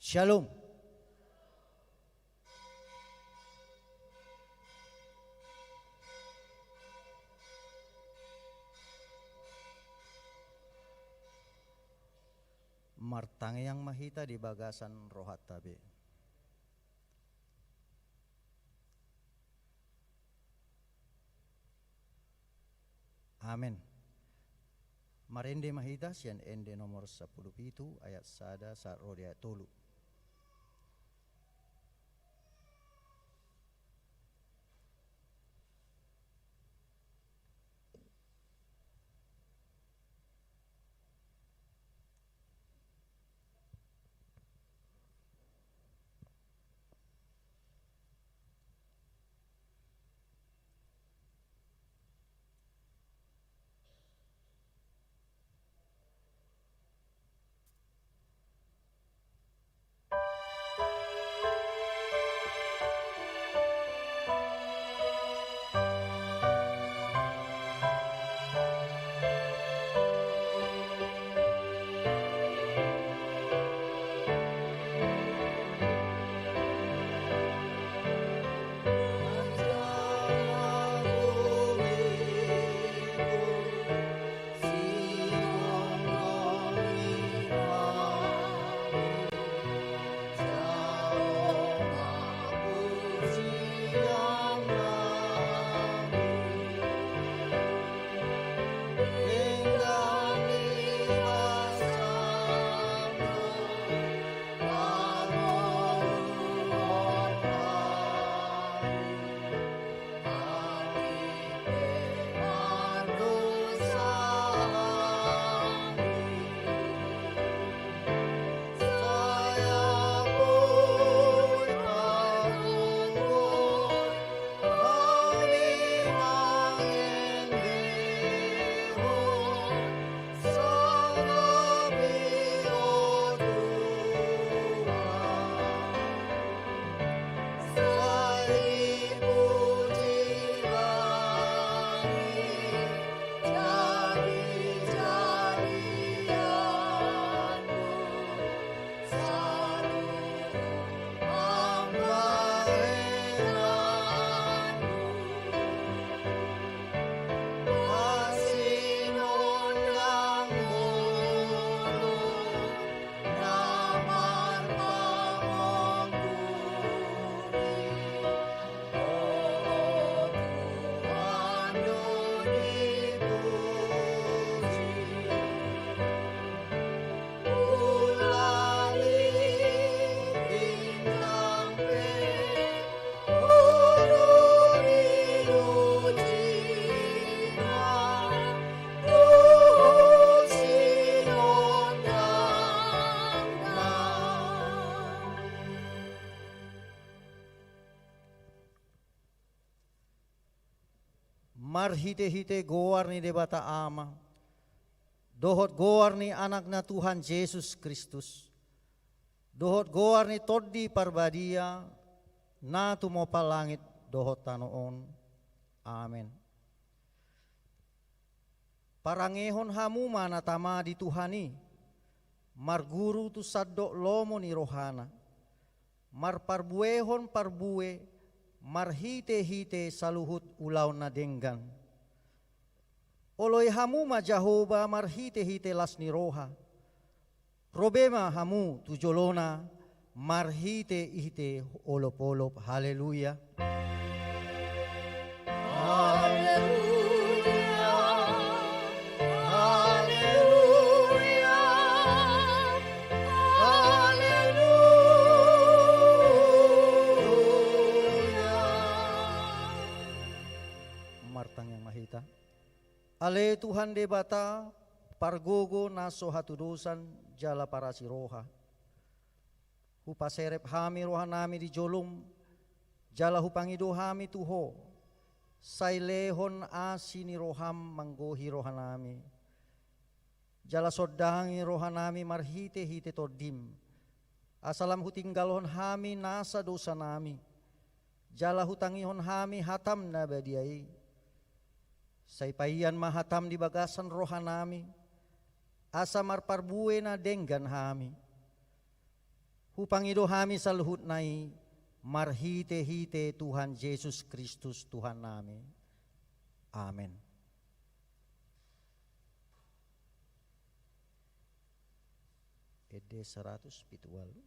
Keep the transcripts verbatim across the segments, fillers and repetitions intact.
Shalom. Martangiang ma hita di bagasan rohanta be. Amen. Marende ma hita sian Ende nomor sampulu pitu ayat sada sahat ro di ayat tolu. Marhitehite goar ni Debata Ama, dohot goar ni Anakna Tuhan Jesus Kristus, dohot goar ni Tondi Parbadia, na tumompa langit dohot tano on. Amen. Parangehon hamu ma na tama di Tuhan i, marguru tu sandok lomo ni rohana, marparbuehon parbue marhitehite saluhut ulaon na denggan. Oloi hamu ma Jahowa marhitehite las ni roha. Ro be ma hamu tu jolona marhitehite olopolop. Haleluya. Haleluya. Haleluya. Haleluya. Martangiang ma hita. Ale Tuhan Debata, pargogo na so hatudosan jala parasi roha. Hupaserep hami rohanami di jolom, jala hupangido hami tu Ho, sai lehon asi ni roham manggohi rohanami. Jala sondangi rohanami marhitehite Tondim, asa lam hutinggalhon hami nasa dosanami, jala hutangihon hami hatam na badia i. Sai paian ma hatam di bagasan rohanami, asa marparbue na denggan hami. Hupangido hami saluhutna i marhite-hite Tuhan Jesus Kristus Tuhannami. Amen. Ende saratus pitu ualu.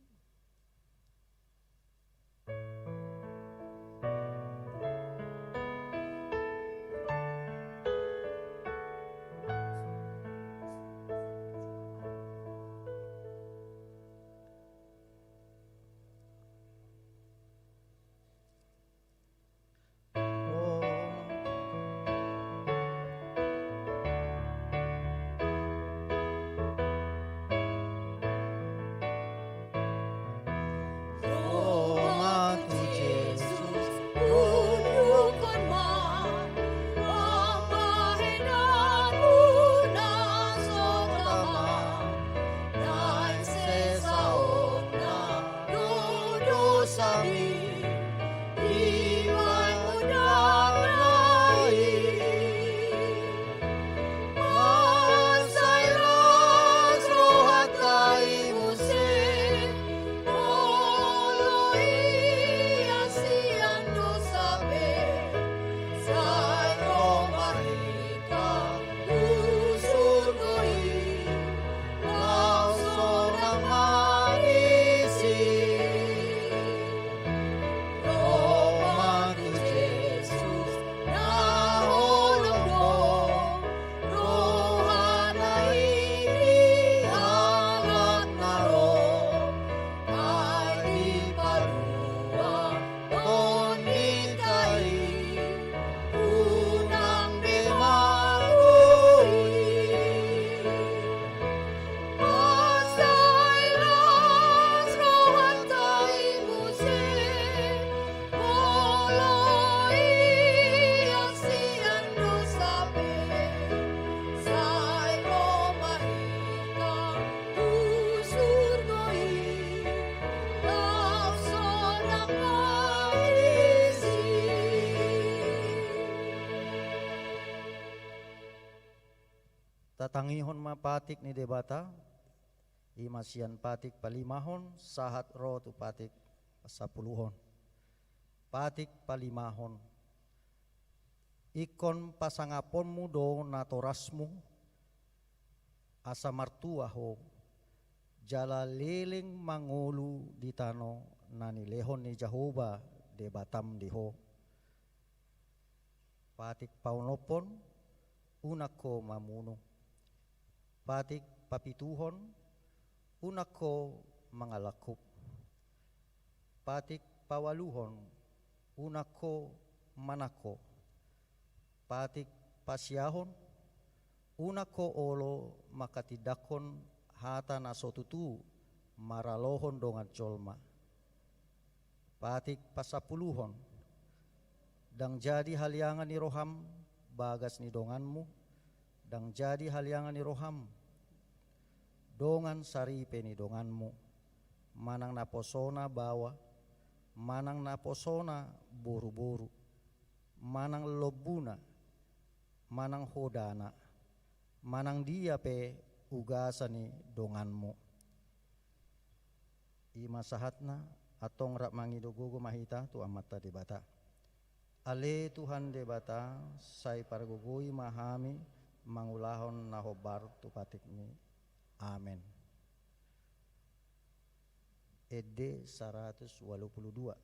Tatangihon ma patik ni Debata, i ma sian patik palimahon sahat ro tu patik pasapuluhon. Patik palimahon. Ingkon pasangaponmu do natorasmu, asa martua ho, jala leleng mangolu di tano na nilehon ni Jahowa Debatam di ho. Patik paonomhon, unang ho mamunu. Patik papituhon, unang ho mangalangkup. Patik paualuhon, unang ho manangko. Patik pasiahon, unang ho olo manghatindanghon hata na so tutu maralohon dongan jolma. Patik pasapuluhon. Ndang jadi haliangan ni roham bagas ni donganmu, ndang jadi haliangan ni roham dongan saripe ni donganmu, manang naposona baoa, manang naposona boruboru, manang lombuna, manang hodana, manang dia pe ugasan ni donganmu. I ma sahatna, antong rap mangido gogo ma hita tu Amanta Debata. Ale Tuhan Debata, sai pargogoi ma hami mangulahon na hombar tu patikmi. Amen. Ende saratus ualu pulu dua.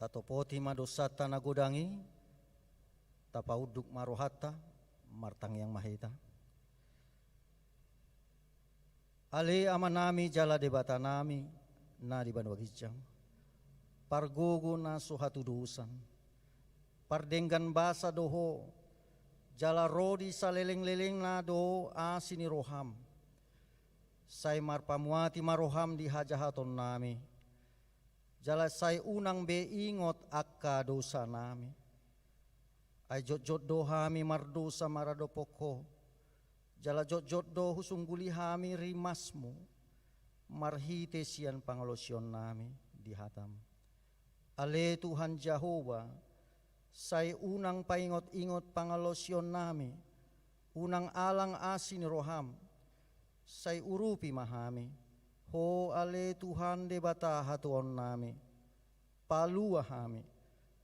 Tatopoti ma dosanta na godang i, tapaunduk ma rohanta, martangiang ma hita. Ale Amanami jala Debatanami na di banua ginjang, pargogo na so hatudosan, pardenggan basa do Ho, jala ro di salelenglelengna do asi ni roham. Sai marpamuati ma roham di hajahatonnami, jala sai unang be ingot angka dosanami. Ai jotjot do hami mardosa maradophon Ho, jala jotjot do husungguli hami rimasmu, marhite sian pangalaosionnami di hatam. Ale Tuhan Jahowa, sai unang paingotingot pangalaosionnami, unang alang asi ni roham, sai urupi ma hami, Ho ale Tuhan Debata hatuaonnami, palua hami,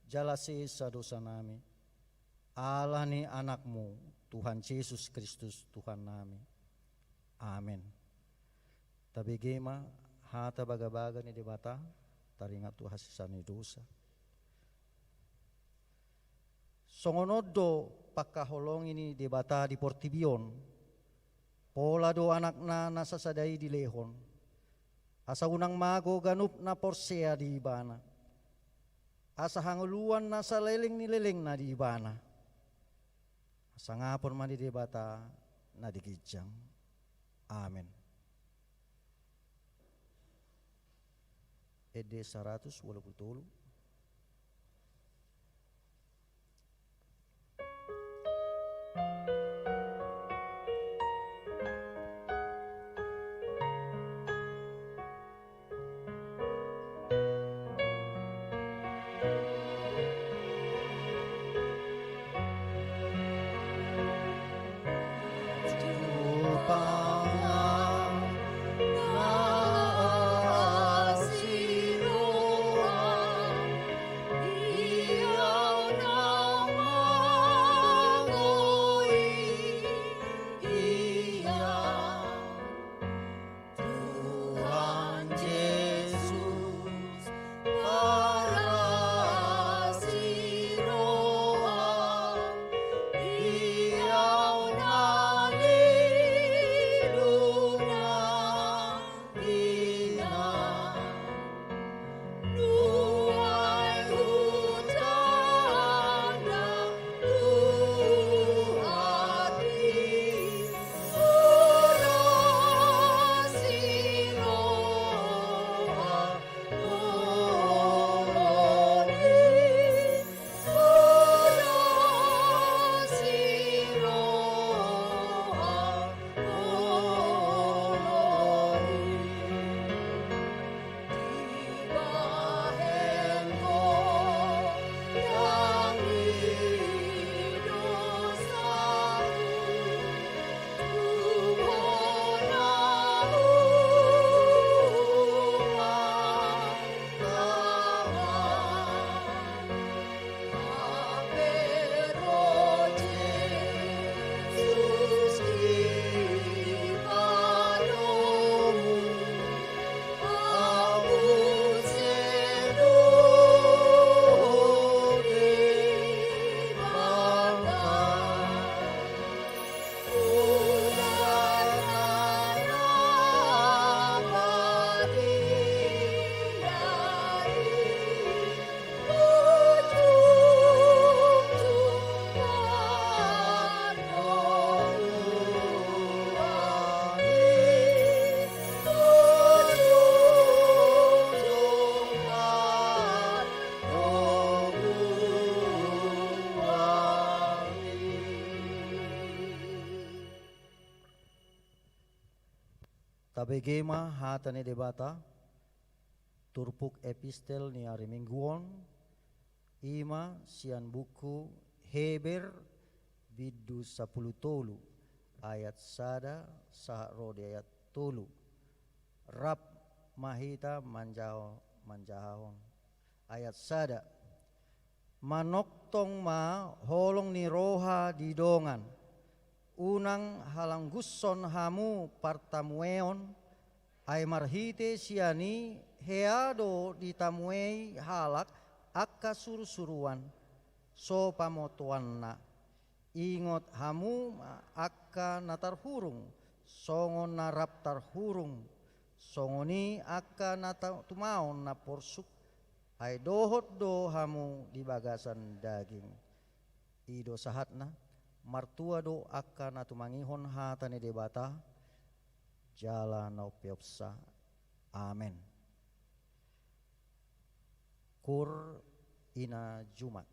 jala sesa dosanami, ala ni Anakmu, Tuhan Jesus Kristus, Tuhannami. Amen. Tabege ma hata bagabaga ni Debata, taringot tu hasesaan ni dosa. Songon on do pangkaholongi ni Debata di portibi on, pola do Anakna na sasada i dilehon, asa unang mago ganup na porsea di Ibana, asa hangoluan na saleleng ni lelengna di Ibana. Sangapon ma di Debata na di ginjang. Amen. Ende saratus ualu pulu tolu. Tuhan Jesus, parasi roha, di au na leluna hinan. Tabege ma hata ni Debata, turpuk epistel ni ari Minggu on, i ma sian buku Heber bindu sampulu tolu, ayat sada sahat ro di ayat tolu. Rap ma hita manjaha-, manjahahon. Ayat sada. Manongtong ma holong ni roha di dongan, unang halanggushon hamu partamueon, ai marhite sian i hea do ditamuei halak angka surusuruan so pamotoanna. Ingot hamu ma angka na tarhurung songon na rap tarhurung, songon i angka na ta-, tumaon na porsuk, ai dohot do hamu di bagasan daging. I do sahatna. Martua do angka na tumangihon hata ni Debata jala na umpeopsa. Amen. Kur ina Jumat.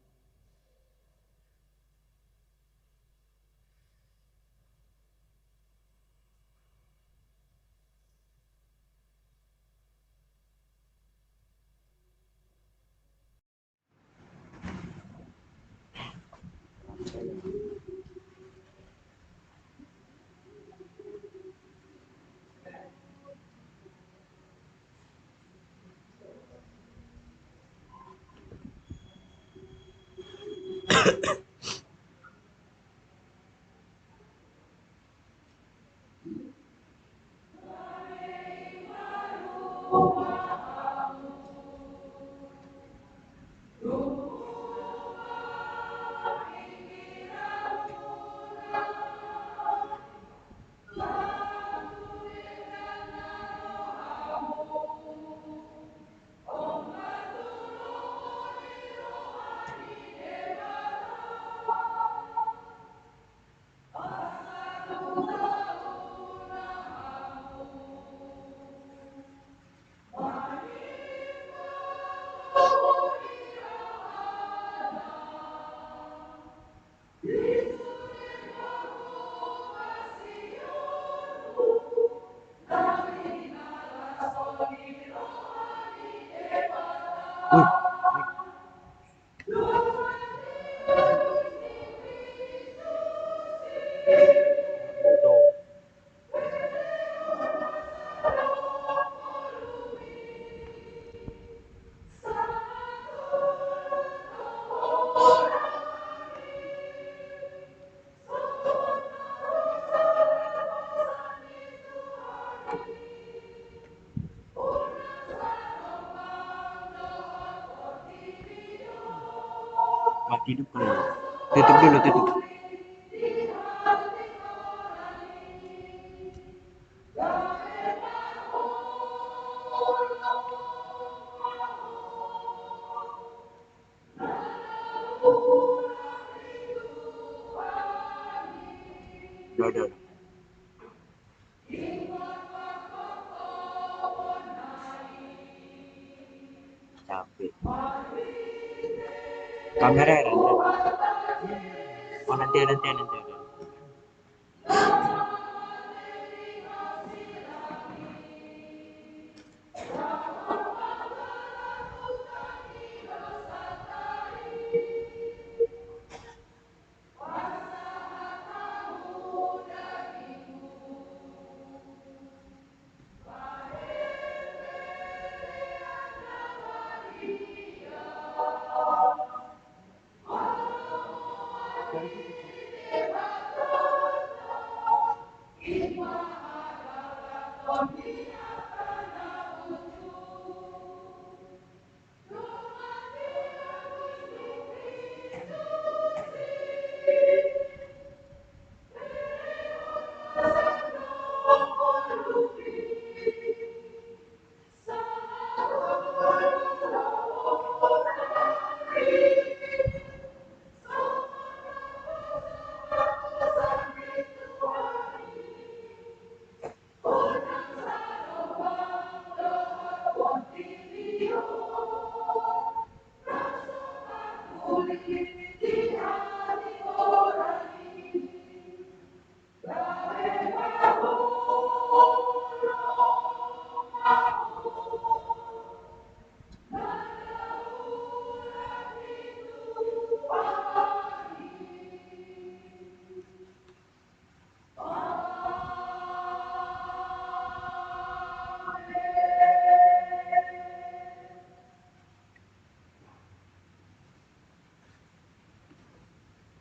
Mati hidup kali. Tutup dulu, tutup. Udah, udah, udah. Capek. Kamera ya, Ran? Oh, nanti, nanti, nanti, nanti.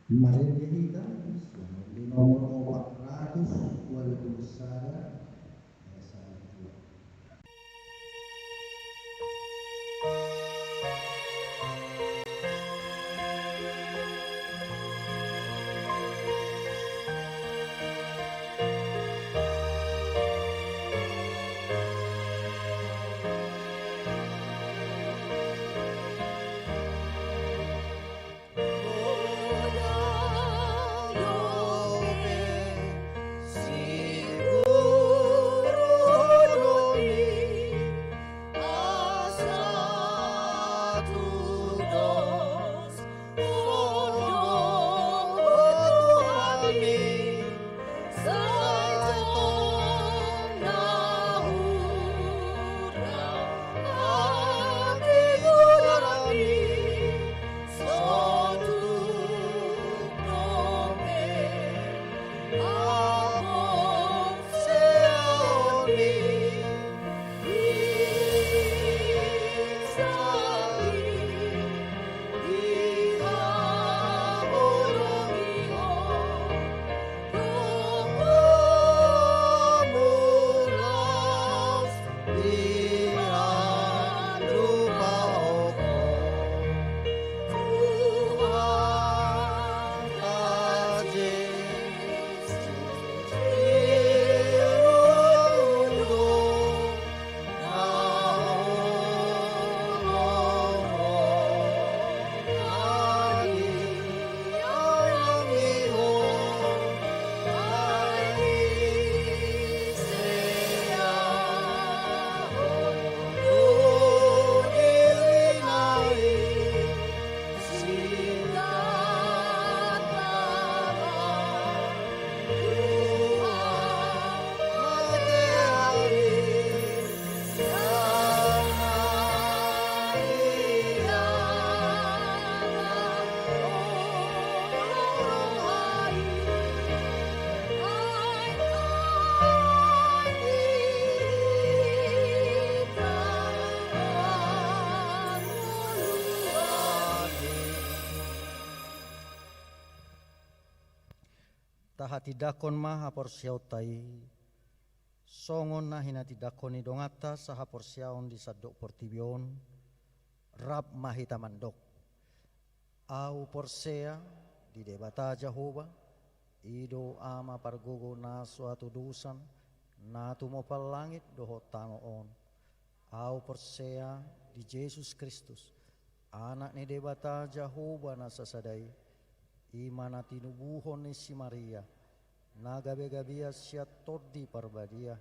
Marende hita sian nomor opat ratus dua puluh sada. Hatindangkon ma haporseaonta i, songon na hinatindangkon ni donganta sahaporseaon di sandok portibi on, rap ma hita mandok: Ahu porsea di Debata Jahowa, i do Ama pargogo na so hatudosan, na tumompa langit dohot tano on. Ahu porsea di Jesus Kristus, Anak ni Debata Jahowa na sasada i, i ma na tinubuhon ni si Maria, na gabegabean sian Tondi Parbadia,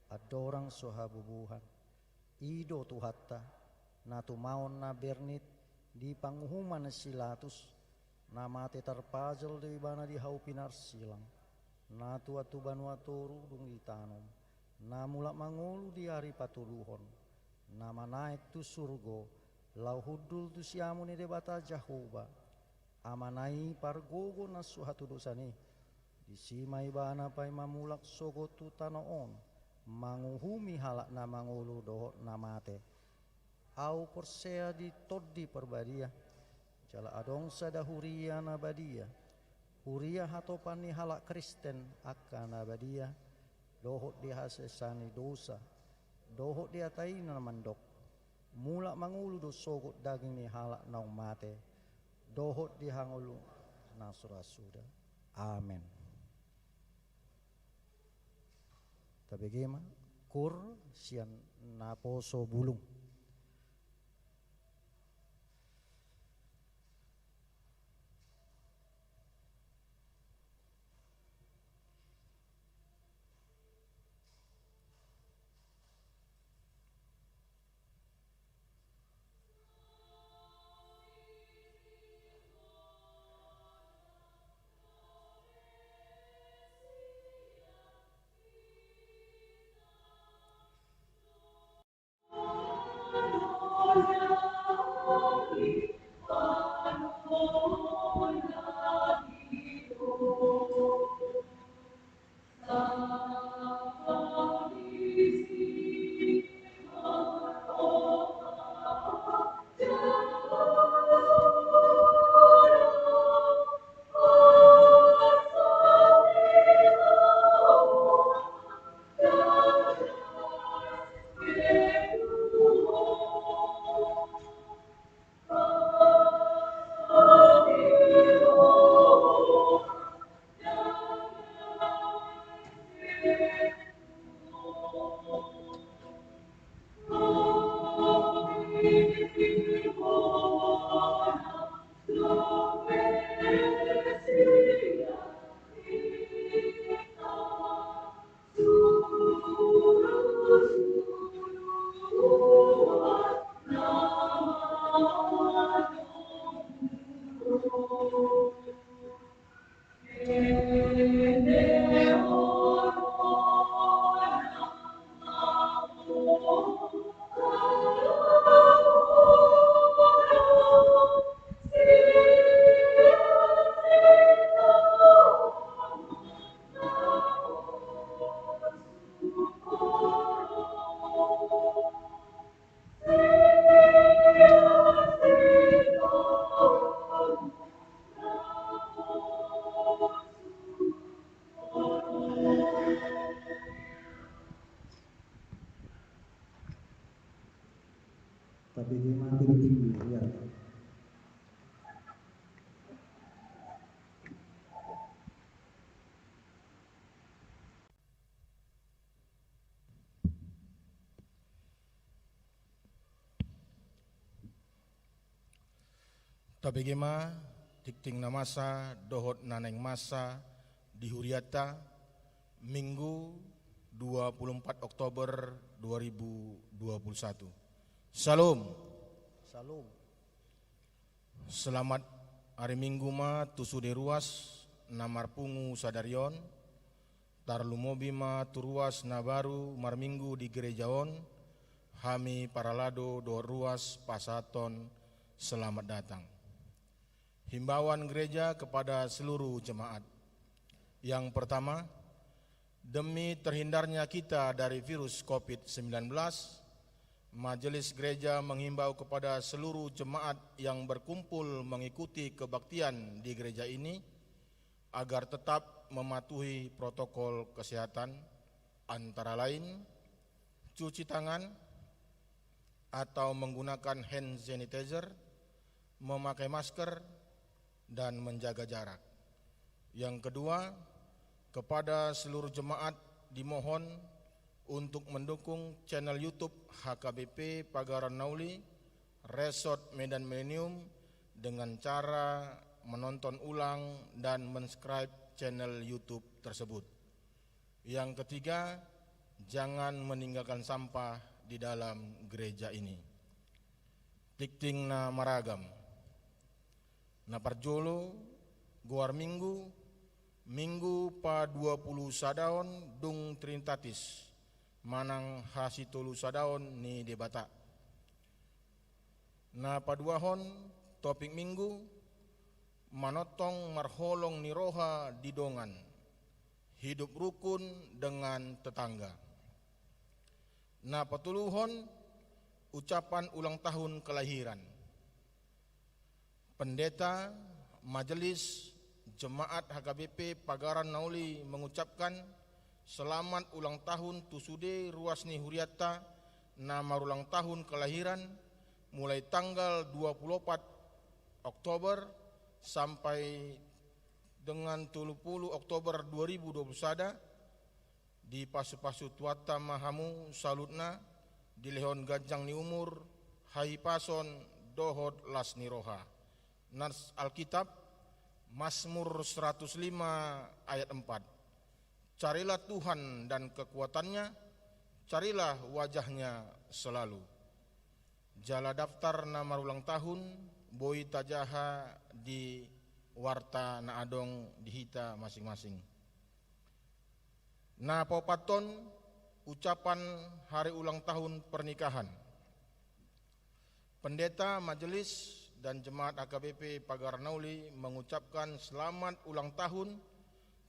andorang so habubuhan. I do Tuhanta, na tumaon na bernit di panguhuman ni si Pilatus, na mate tarpajal do Ibana di hau pinarsilang, na tuat tu banua toru dung ditanom, na mulak mangolu di ari patoluhon, na manaek tu surgo, laho hundul tu siamun ni Debata Jahowa, Amana i pargogo na so hatudosan i. Disi ma Ibana paima mulak sogot tu tano on, manguhumi halak na mangolu dohot na mate. Ahu porsea di Tondi Parbadia, jala adong sada huria na badia, huria hatopan ni halak Kristen angka na badia, dohot di hasesaan ni dosa, dohot di hata i na mandok: Mulak mangolu do sogot daging ni halak naung mate, dohot di hangoluan na so ra suda. Amen. Tabege ma, koor sian naposo bulung. Tapi dia mati di tinggi, ya. Tabege ma tingting na masa dohot na naeng masa di hurianta, Minggu dua puluh empat Oktober dua ribu dua puluh satu. Syalom. Syalom. Selamat ari Minggu ma tu sude ruas na marpungu sadari on, tarlumobi ma tu ruas na baru marminggu di gereja on, hami parhalado dohot ruas pasahathon selamat datang. Himbauan gereja kepada seluruh jemaat. Yang pertama, demi terhindarnya kita dari virus covid sembilan belas, Majelis Gereja menghimbau kepada seluruh jemaat yang berkumpul mengikuti kebaktian di gereja ini agar tetap mematuhi protokol kesehatan, antara lain cuci tangan atau menggunakan hand sanitizer, memakai masker, dan menjaga jarak. Yang kedua, kepada seluruh jemaat dimohon untuk mendukung channel YouTube H K B P Pagaran Nauli, Resort Medan Millennium, dengan cara menonton ulang dan mensubscribe channel YouTube tersebut. Yang ketiga, jangan meninggalkan sampah di dalam gereja ini. Tingting na maragam. Na parjolo, goar Minggu, Minggu padua pulu sadaon dung Trinitatis, manang hasitolu sadaon ni Debata. Na paduahon, topik Minggu, manongtong marholong ni roha di dongan, hidup rukun dengan tetangga. Na patoluhon, ucapan ulang tahun kelahiran. Pendeta, majelis, jemaat H K B P Pagaran Nauli mengucapkan selamat ulang tahun tu sude ruas ni hurianta na marulang tahun kelahiran, mulai tanggal dua pulu opat Oktober sampai dengan tolu pulu Oktober dua ribu dua pulu sada, dipasupasu Tuhanta ma hamu saluhutna, dilehon ganjang ni umur, hahipason, dohot las ni roha. Nas Alkitab, Mazmur seratus lima ayat empat. Carilah Tuhan dan kekuatannya, carilah wajahnya selalu. Jala daftar na marulang tahun, boi tajaha di warta na adong di hita masing-masing. Na paopathon, ucapan hari ulang tahun pernikahan. Pendeta, majelis, dan jemaat H K B P Pagaran Nauli mengucapkan selamat ulang tahun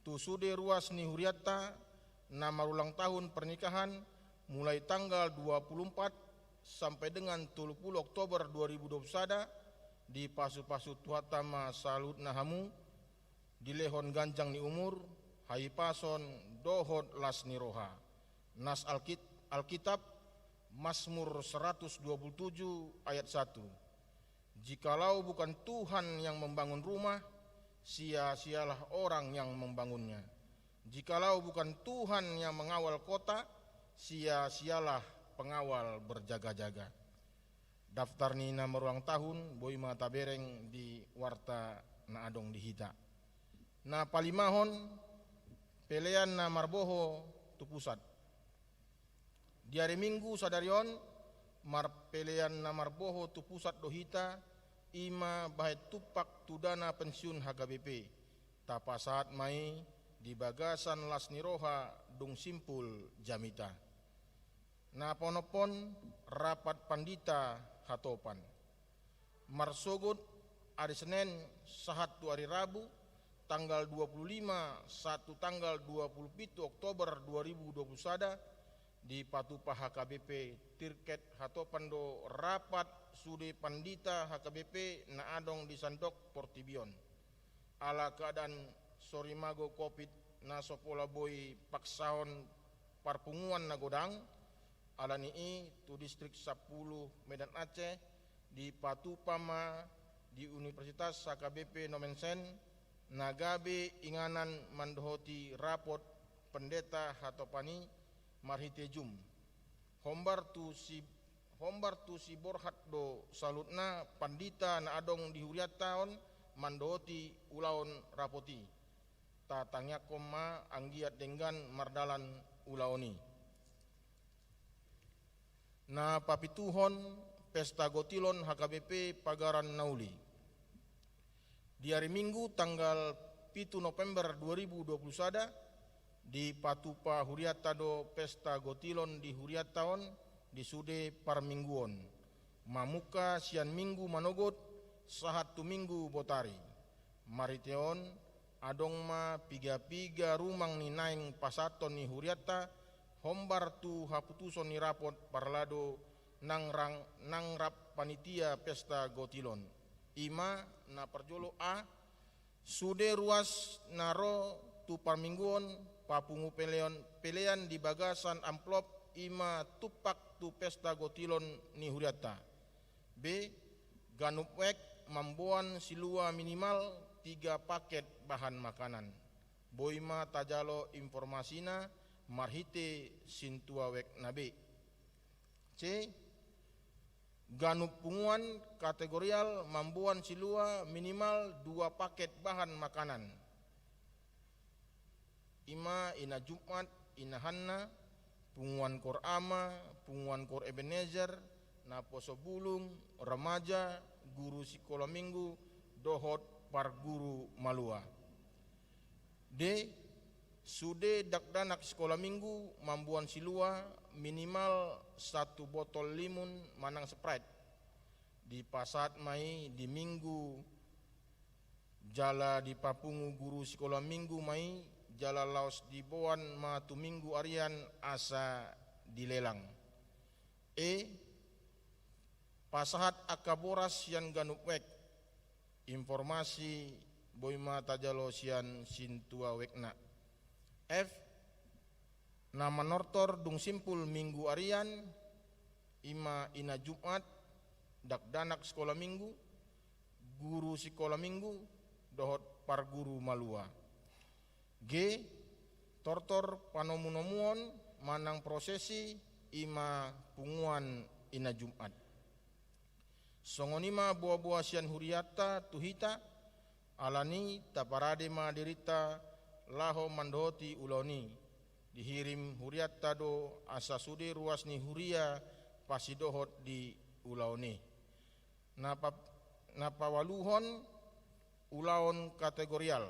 tu sude ruas ni hurianta na marulang tahun pernikahan, mulai tanggal dua pulu empat sampai dengan tolu pulu Oktober dua ribu dua pulu sada, dipasupasu Tuhanta ma saluhutna hamu, dilehon ganjang ni umur, hahipason, dohot las ni roha. Nas Alkit-, Alkitab, Mazmur seratus dua puluh tujuh ayat satu. Jikalau bukan Tuhan yang membangun rumah, sia-sialah orang yang membangunnya. Jikalau bukan Tuhan yang mengawal kota, sia-sialah pengawal berjaga-jaga. Daftar ni na marulang tahun boi ma tabereng di warta na adong di hita. Na palimahon, pelean na marboho tu pusat. Di ari Minggu sadari on, marpelean na marboho tu pusat do hita, i ma bahen tumpak tu dana pensiun H K B P. Tapasahat ma i di bagasan las ni roha dung simpul jamita. Na paonomhon, rapat pandita hatopan. Marsogot ari Senen sahat tu ari Rabu, tanggal dua pulu lima sahat tu tanggal dua pulu pitu Oktober dua ribu dua pulu sada, dipatupa H K B P Tirket Hatopan do rapat sude pandita H K B P na adong di sandok portibi on. Ala keadaan sorimago covid na so pola boi paksahon parpunguan na godang, ala ni i tu distrik sampulu Medan Aceh, dipatupa ma di Universitas H K B P Nommensen, na gabe inganan mandohoti rapot pendeta hatopan i marhite Zoom. Hombar tu si, hombar tu siborhat do saluhutna pandita na adong di hurianta on mandohoti ulaon rapot i. Tatangiangkon ma anggiat denggan mardalan ulaon i. Na papituhon, pesta gotilon H K B P Pagaran Nauli. Di ari Minggu tanggal pitu November dua ribu dua puluh sada, dipatupa hurianta do pesta gotilon di hurianta on di sude parmingguon. Mamungka sian Minggu manogot sahat tu Minggu botari. Marhite on, adong ma piga-piga rumang ni naeng pasahathon ni hurianta, hombar tu haputuson ni rapot parhalado nang rang-, nang rap panitia pesta gotilon. I ma, na parjolo, a, sude ruas na ro Tu parmingguon, papungu peleon, pelean di bagasan amplop i ma tumpak tu pesta gotilon ni hurianta. B. Ganup wijk mamboan silua minimal tiga paket bahan makanan. Boi ma tajalo informasina marhite sintua wijk na B. C. Ganup punguan kategorial mamboan silua minimal dua paket bahan makanan. I ma Ina Jumat, Ina Hanna, punguan koor Ama, punguan koor Ebenezer, naposo bulung, remaja, guru sikola minggu, dohot parguru malua. D. Sude dakdanak sikola minggu mamboan silua minimal satu botol limun manang Sprite. Dipasahat ma i di minggu jala dipapungu guru sikola minggu ma i jala laos diboan ma tu minggu arian asa dilelang. E. Pasahat angka boras sian ganup wijk. Informasi boi ma tajalo sian sintua wijk na. F. Na manortor dung simpul minggu arian, i ma Ina Jumat, dakdanak sikola minggu, guru sikola minggu, dohot parguru malua. G. Tortor panomunomuon manang prosesi i ma punguan Ina Jumat. Songon i ma boaboa sian hurianta tu hita, alani taparade ma dirinta laho mandohoti ulaon i. Dihirim hurianta do asa sude ruas ni huria pasidohot di ulaon i. Na pa-, na paualuhon ulaon kategorial.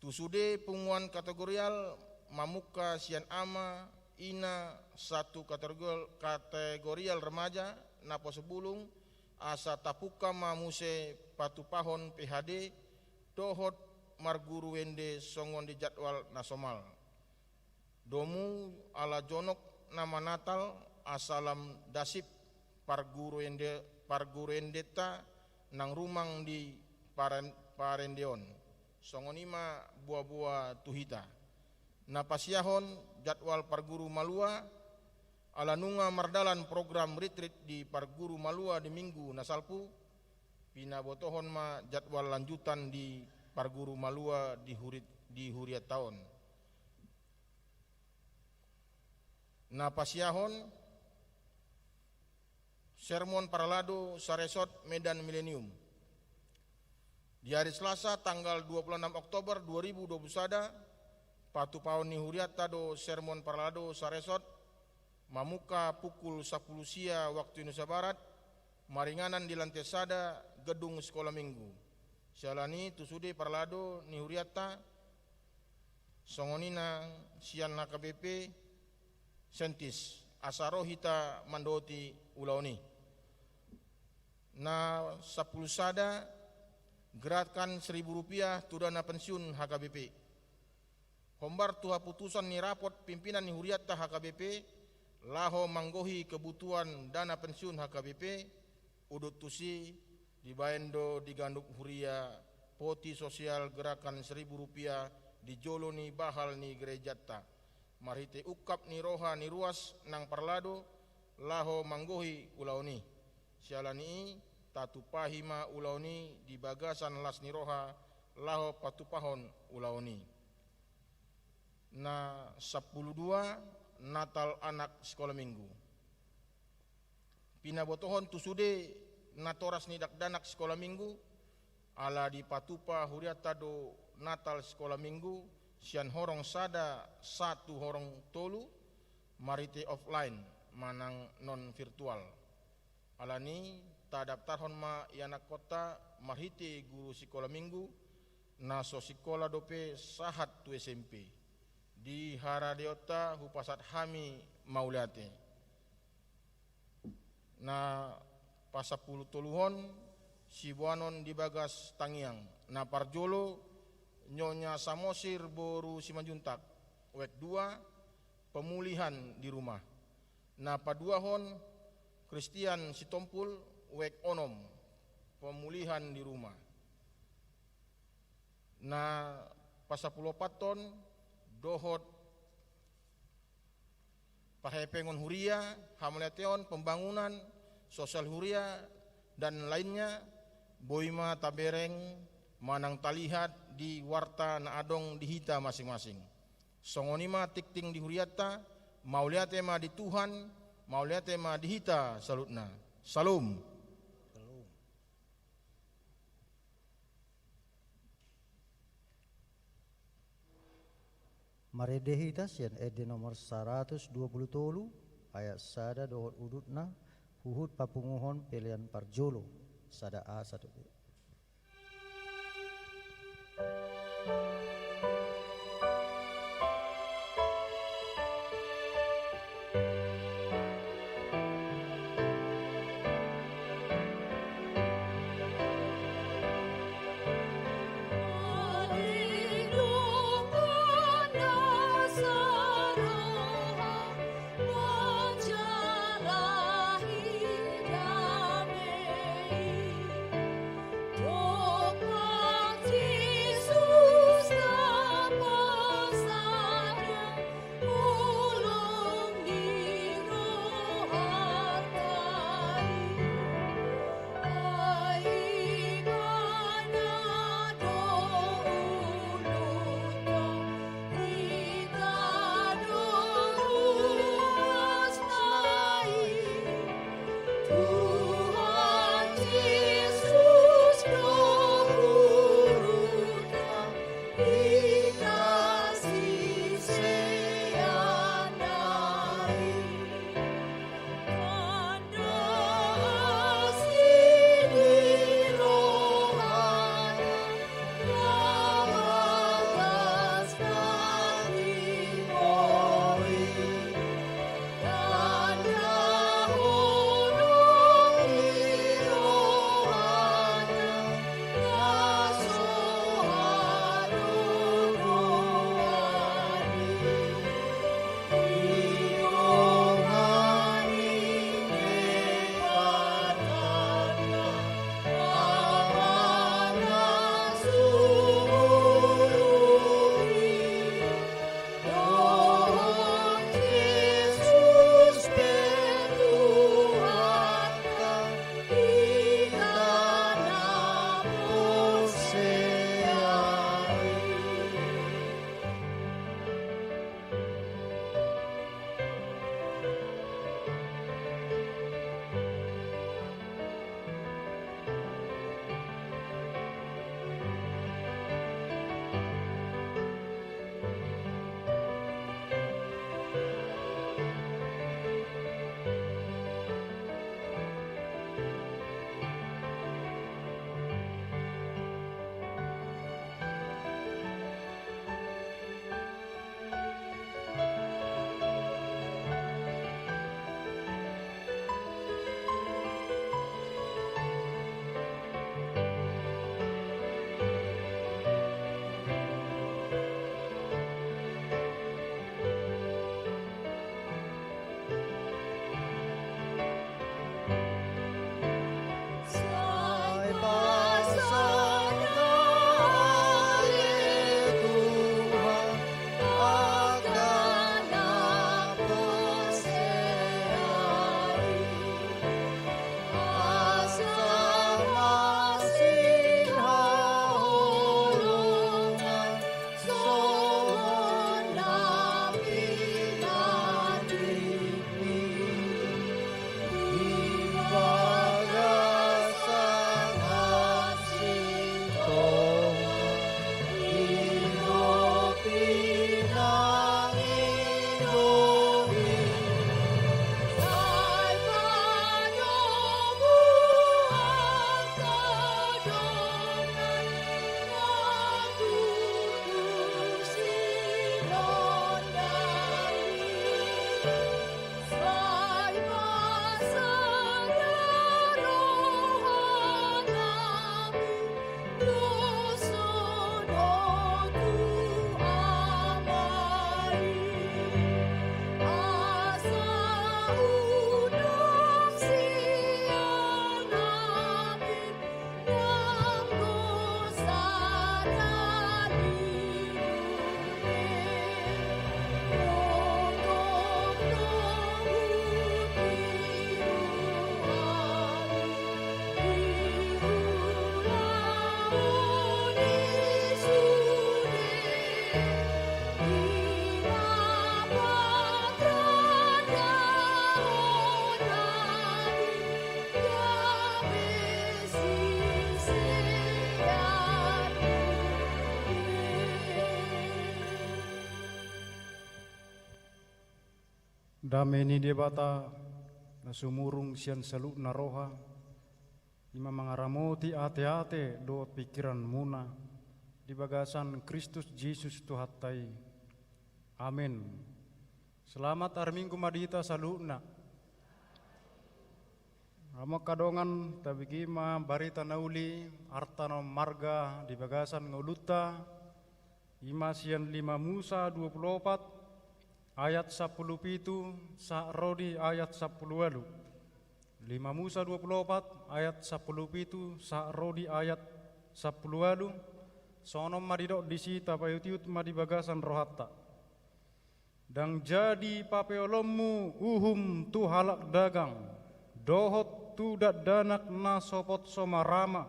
Tu sude punguan kategorial mamungka sian ama, ina, satu kategorial, kategorial remaja, naposo bulung, asa tapungka ma muse patupahon P H D, dohot marguru ende songon di jadwal na somal. Domu ala jonok nama Natal asa lam dasip parguru ende, parguru endenta nang rumang di paren-, parendeon. Songon i ma boaboa tu hita. Na pasiahon jadwal parguru malua, ala nunga mardalan program retreat di parguru malua di minggu na salpu, pinabotohon ma jadwal lanjutan di parguru malua di hurit-, di hurianta on. Na pasiahon sermon parhalado saresort Medan Milenium. Di ari Selasa tanggal dua puluh enam Oktober dua ribu dua puluh sada, patupahon ni hurianta do sermon parhalado saresort, mamungka pukul sampulu sia waktu Indonesia Barat, maringanan di lantai sada gedung Sekolah Minggu. Siala ni i tu sude parhalado ni hurianta, songon i nang sian H K B P Sentis, asa ro hita mandohoti ulaon i. Na sampulu sada, gerakan seribu rupiah tu dana pensiun H K B P. Hombar tu haputusan ni rapot pimpinan ni hurianta H K B P, laho manggohi kebutuhan dana pensiun H K B P, udut tusi, dibaen do di ganup huria poti sosial gerakan seribu rupiah di jolo ni bahal ni gerejanta. Marhite ungkap ni roha ni ruas nang parhalado, laho manggohi ulaon i. Siala ni i, tatumpahi ma ulaon i di bagasan las ni roha, laho patupahon ulaon i. Na sampulu dua, Natal anak Sekolah Minggu. Pinabotohon tu sude natoras ni dakdanak Sekolah Minggu, ala dipatupa hurianta do Natal Sekolah Minggu, sian horong sada sahat tu horong tolu, marhite offline, manang non virtual. Ala ni i, tadaptarhon ma ianakkonta marhite guru sikola minggu, na so sikola dope sahat tu S M P. Di haradeonta hupasahat hami mauliate. Na pasampulu toluhon, siboanon di bagas tangiang. Na parjolo, Nyonya Samosir boru Simanjuntak, wijk dua, pemulihan di rumah. Na paduahon, Christian Sitompul, wijk onom, pemulihan di rumah. Na Pasampuluopathon dohot parhepengon huria, hamauliateon, pembangunan, sosial huria, dan lainnya, boi ma tabereng manang talihat di warta na adong di hita masing-masing. Songon i ma tingting di hurianta, mauliate ma di Tuhan, mauliate ma di hita saluhutna. Syalom. Marende hita sian ende nomor saratus dua pulu tolu, ayat sada dohot udutna, huhut papunguhon pelean parjolo, sada A sada B. Dame ni Debata, na sumurung sian saluhutna roha, i ma mangaramoti ateate dohot pingkiranmuna di bagasan Kristus Jesus Tuhanta i. Amen. Selamat ari Minggu ma di hita saluhutna. Hamu angka dongan, tabege ma barita na uli, arta na marga di bagasan ngolunta, i ma sian lima Musa dua pulu opat ayat sampulu pitu sahat ro di ayat sampulu ualu. Lima Musa dua pulu opat ayat sampulu pitu sahat ro di ayat sampulu ualu. Songon on ma didok disi, tapaihutihut ma di bagasan rohanta. Ndang jadi papeolonmu uhum tu halak dagang, dohot tu dakdanak na sopot so marama,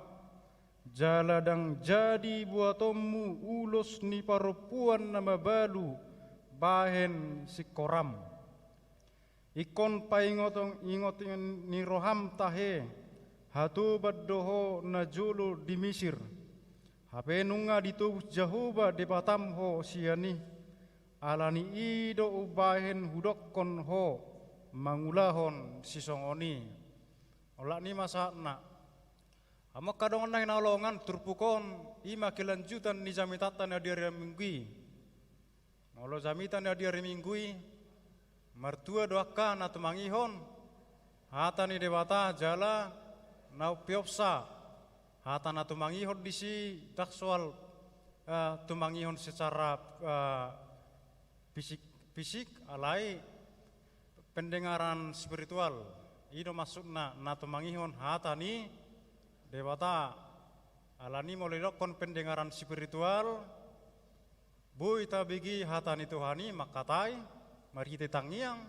jala ndang jadi buatonmu ulos ni parompuan na mabalu bahen singkoram. Ingkon paingoton-ingoton ni roham tahe, hatoban do ho najolo di Misir. Hape nunga ditobus Jahowa Debatam ho sian i. Ala ni i do umbahen hudokkon ho mangulahon sisongon i. Olat ni ma sahatna. Hamu angka dongan na hinaholongan, turpuk on i ma kelanjutan ni jamitanta na di ari Minggu i. Molo jamita na di ari Minggu i, martua do angka na tumangihon hata ni Debata jala na umpeopsa. Hata na tumangihon disi ndang soal, eh, tumangihon secara, eh, fisik, fisik, alai pendengaran spiritual. I do maksudna na tumangihon hata ni Debata. Ala ni molo didokkon pendengaran spiritual, boi tabege hata ni Tuhan i mangkatai marhite tangiang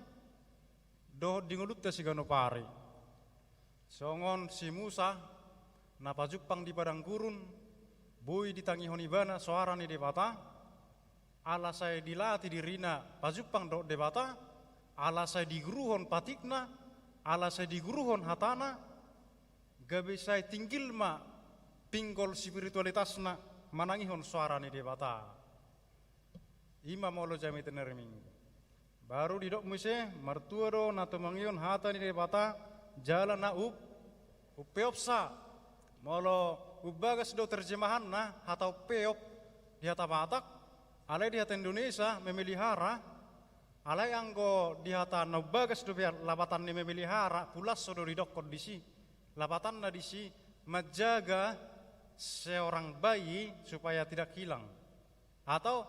dohot di ngolunta siganup ari. Songon si Musa na pajumpang di padang gurun, boi ditangihon ibana soara ni Debata, ala sai dilatih dirina pajumpang dohot Debata, ala sai diguruhon patikna, ala sai diguruhon hatana, gabe sai tinggil ma pinggol spiritualitasna manangihon soara ni Debata. I ma molo jamita ni ari Minggu. Baru didok muse, martua do na tumangihon hata ni Debata jala na um-, umpeopsa. Molo umbagas do terjemahanna hata umpeop di hata Batak, alai di hata Indonesia memelihara, alai anggo di hata na umbagas dope lapatan ni memelihara, pulaso do didokkon disi. Lapatanna disi, menjaga seorang bayi supaya tidak hilang. Atau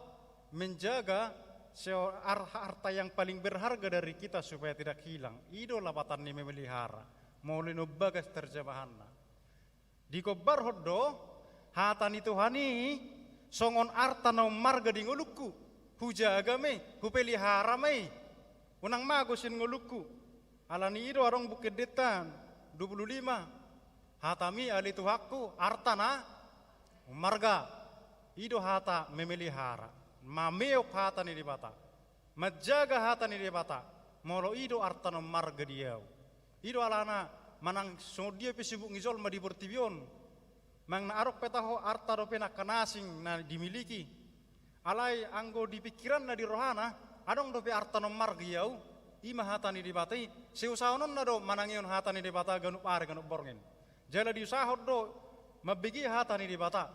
menjaga seo-, ar-, harta yang paling berharga dari kita supaya tidak hilang. I do lapatan ni memelihara. Molo na umbagas terjemahanna. Digombarhon do, hata ni Tuhan i songon arta na ummarga di ngolungku. Hujaga ma i, hupelihara ma i. Unang mago sian ngolungku. Ala ni i do adong Buku Endenta dua pulu lima. Hatami ale Tuhanku, arta na ummarga. I do hata memelihara. Mameop hata ni Debata. Manjaga hata ni Debata. Molo i do arta na ummarga di ahu. I do alana manang songon dia pe sibuk ni jolma di portibi on. Manang na adong pe taho arta dope na angka na asing na dimiliki. Alai anggo di pingkiranna di rohana, adong dope arta na ummarga i ahu, i ma hata ni Debata i, sai usahahonna do manangihon hata ni Debata ganup ari ganup borngin. Jala diusahahon do mambege hata ni Debata.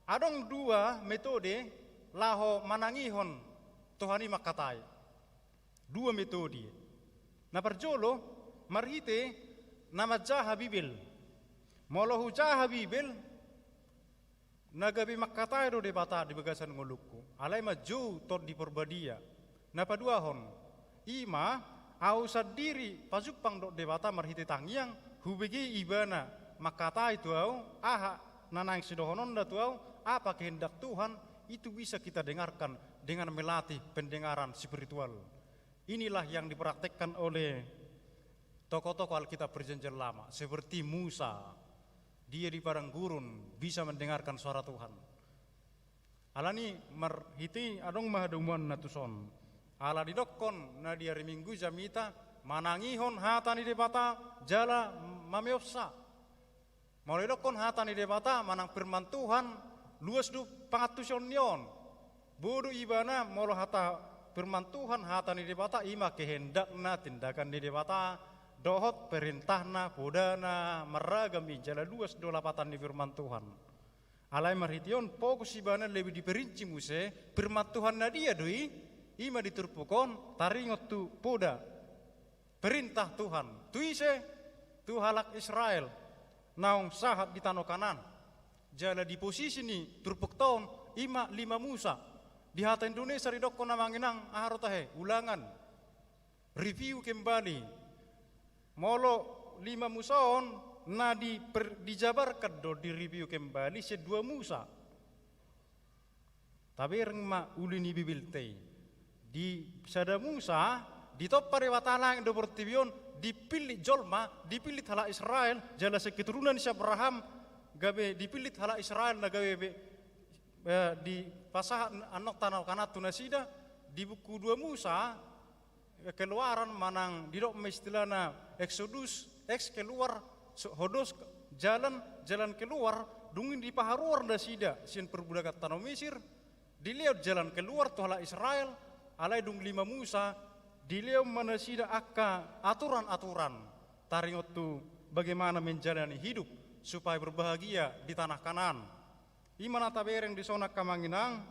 Adong dua metode laho manangihon Tuhan i mangkatai. Dua metode. Na parjolo, marhite na manjaha Bibel. Molo hujaha Bibel, na gabe mangkatai do Debata di bagasan ngolungku. Alai manjou Tondi Porbadia. Na paduahon, i ma, ahu sandiri pajumpang dohot Debata marhite tangiang, hubege Ibana mangkatai tu ahu, aha na naeng sidohononna tu ahu, apa kehendak Tuhan, itu bisa kita dengarkan dengan melatih pendengaran spiritual. Inilah yang dipraktekkan oleh tokoh-tokoh Alkitab Perjanjian Lama, seperti Musa. Dia di padang gurun bisa mendengarkan suara Tuhan. Ala ni marhite i adong ma hadomuanna tuson. Ala didokkon na di ari Minggu jamita manangihon hata ni Debata jala mameopsa. Molo didokkon hata ni Debata manang firman Tuhan, luas do pangantusion ni on. Boi do ibana molo hata Firman Tuhan, hata ni Debata, i ma kehendakna, tindakan ni Debata, dohot perintahna, podana, marragam i, jala luas do lapatan ni firman Tuhan. Alai marhite on, fokus ibana lebih diperinci muse, firman Tuhan na dia do i, i ma di turpuk on, taringot tu poda, perintah Tuhan. Tu ise? Tu halak Israel, naung sahat di tano Kanaan. Jala di posisi ni turpukta on, i ma lima Musa. Di hata Indonesia didokkon amang inang, aha do tahe, ulangan. Review kembali. Molo lima Musa on, na di per-, dijabarkan do di review kembali, sian dua Musa. Tabereng ma uli ni Bibelta i. Di sada Musa, ditompa Debata langit dohot portibi on, dipillit jolma, dipillit halak Israel, jala sian keturunan ni si Abraham, gabe dipillit halak Israel na gabe be-, eh, dipasahat annon tano Kanaan tu nasida, di buku dua Musa, Keluaran manang didok ma istilahna Exodus, ex keluar, so-, hodos, jalan, jalan keluar, dung i dipaharuar nasida sian perbudakan tano Mesir, dilehon jalan keluar tu halak Israel, alai dung lima Musa, dilehon ma nasida angka aturan-aturan, taringot tu bagaimana menjalani hidup supaya berbahagia di tanah Kanaan. I ma na tabereng dison angka amang inang,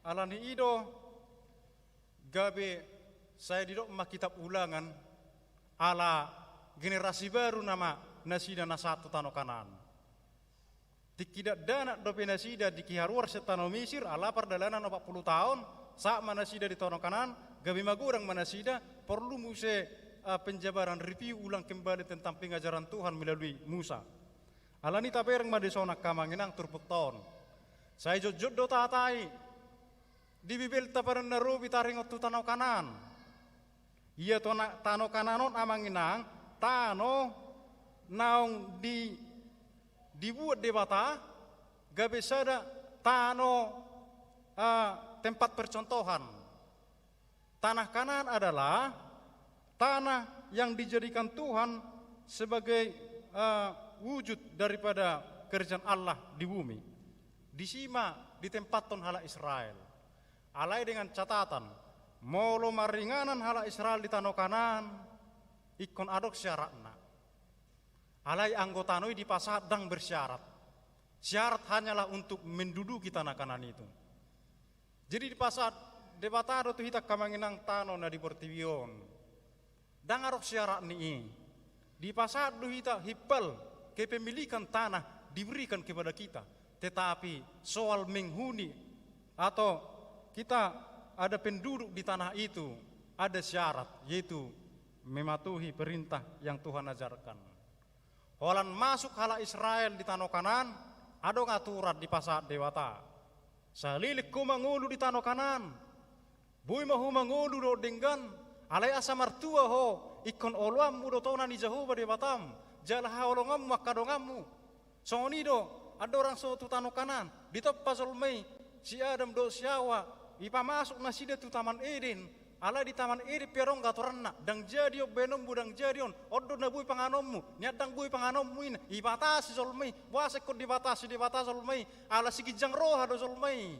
alani i do, gabe sai didok ma kitab Ulangan, ala generasi baru nama nasida na sahat tu tano Kanaan. Tingki dakdanak dope nasida diharuar sian tano Mesir, ala pardalanan opat pulu taon, sahat ma nasida di tano Kanaan, gabe magodang ma nasida, porlu muse, eh, penjabaran, review ulang kembali tentang pengajaran Tuhan melalui Musa. Alani i tabereng ma dison angka amang inang turpukta on. Sai jotjot do tahatai, di Bibelta padan na robi taringot tu tano Kanaan. Ia tona-, tano Kanaan on amang inang, tano naung di-, dibuat Debata, gabe sada tano, ah, tempat percontohan. Tanah Kanaan adalah tanah yang dijadikan Tuhan sebagai, eh, wujud daripada kerajaan Allah di bumi. Disi ma ditempathon halak Israel. Alai dengan catatan, molo maringanan halak Israel di tano Kanaan, ingkon adong syaratna. Alai anggo tano i dipasahat ndang bersyarat. Syarat hanyalah untuk menduduki tanah Kanaan itu. Jadi dipasahat Debata do tu hita angka amang inang tano na di portibi on. Ndang adong syarat ni i. Dipasahat do hita himpal kepemilikan tanah diberikan kepada kita. Tetapi soal menghuni atau kita ada penduduk di tanah itu, ada syarat, yaitu mematuhi perintah yang Tuhan ajarkan. Holan masuk halak Israel di tano Kanaan, adong aturan dipasahat Debata. Saleleng ho mangolu di tano Kanaan, boi ma ho mangolu dohot denggan, alai asa martua ho, ingkon oloanmu do tona ni Jahowa Debatam, jala haholonganmu angka donganmu. Songon i do, andorang so tu tano Kanaan, ditompa jolma i, si Adam dohot si Hawa, dipamasuk nasida tu Taman Eden, Alai di Taman Eden pe adong aturanna, ndang jadi on baenonmu, ndang jadi on, on do na boi panganonmu, nian ndang boi panganonmu i, dibatasi jolma i, boasa ingkon dibatasi Debata jolma i, ala siginjang roha do jolma i.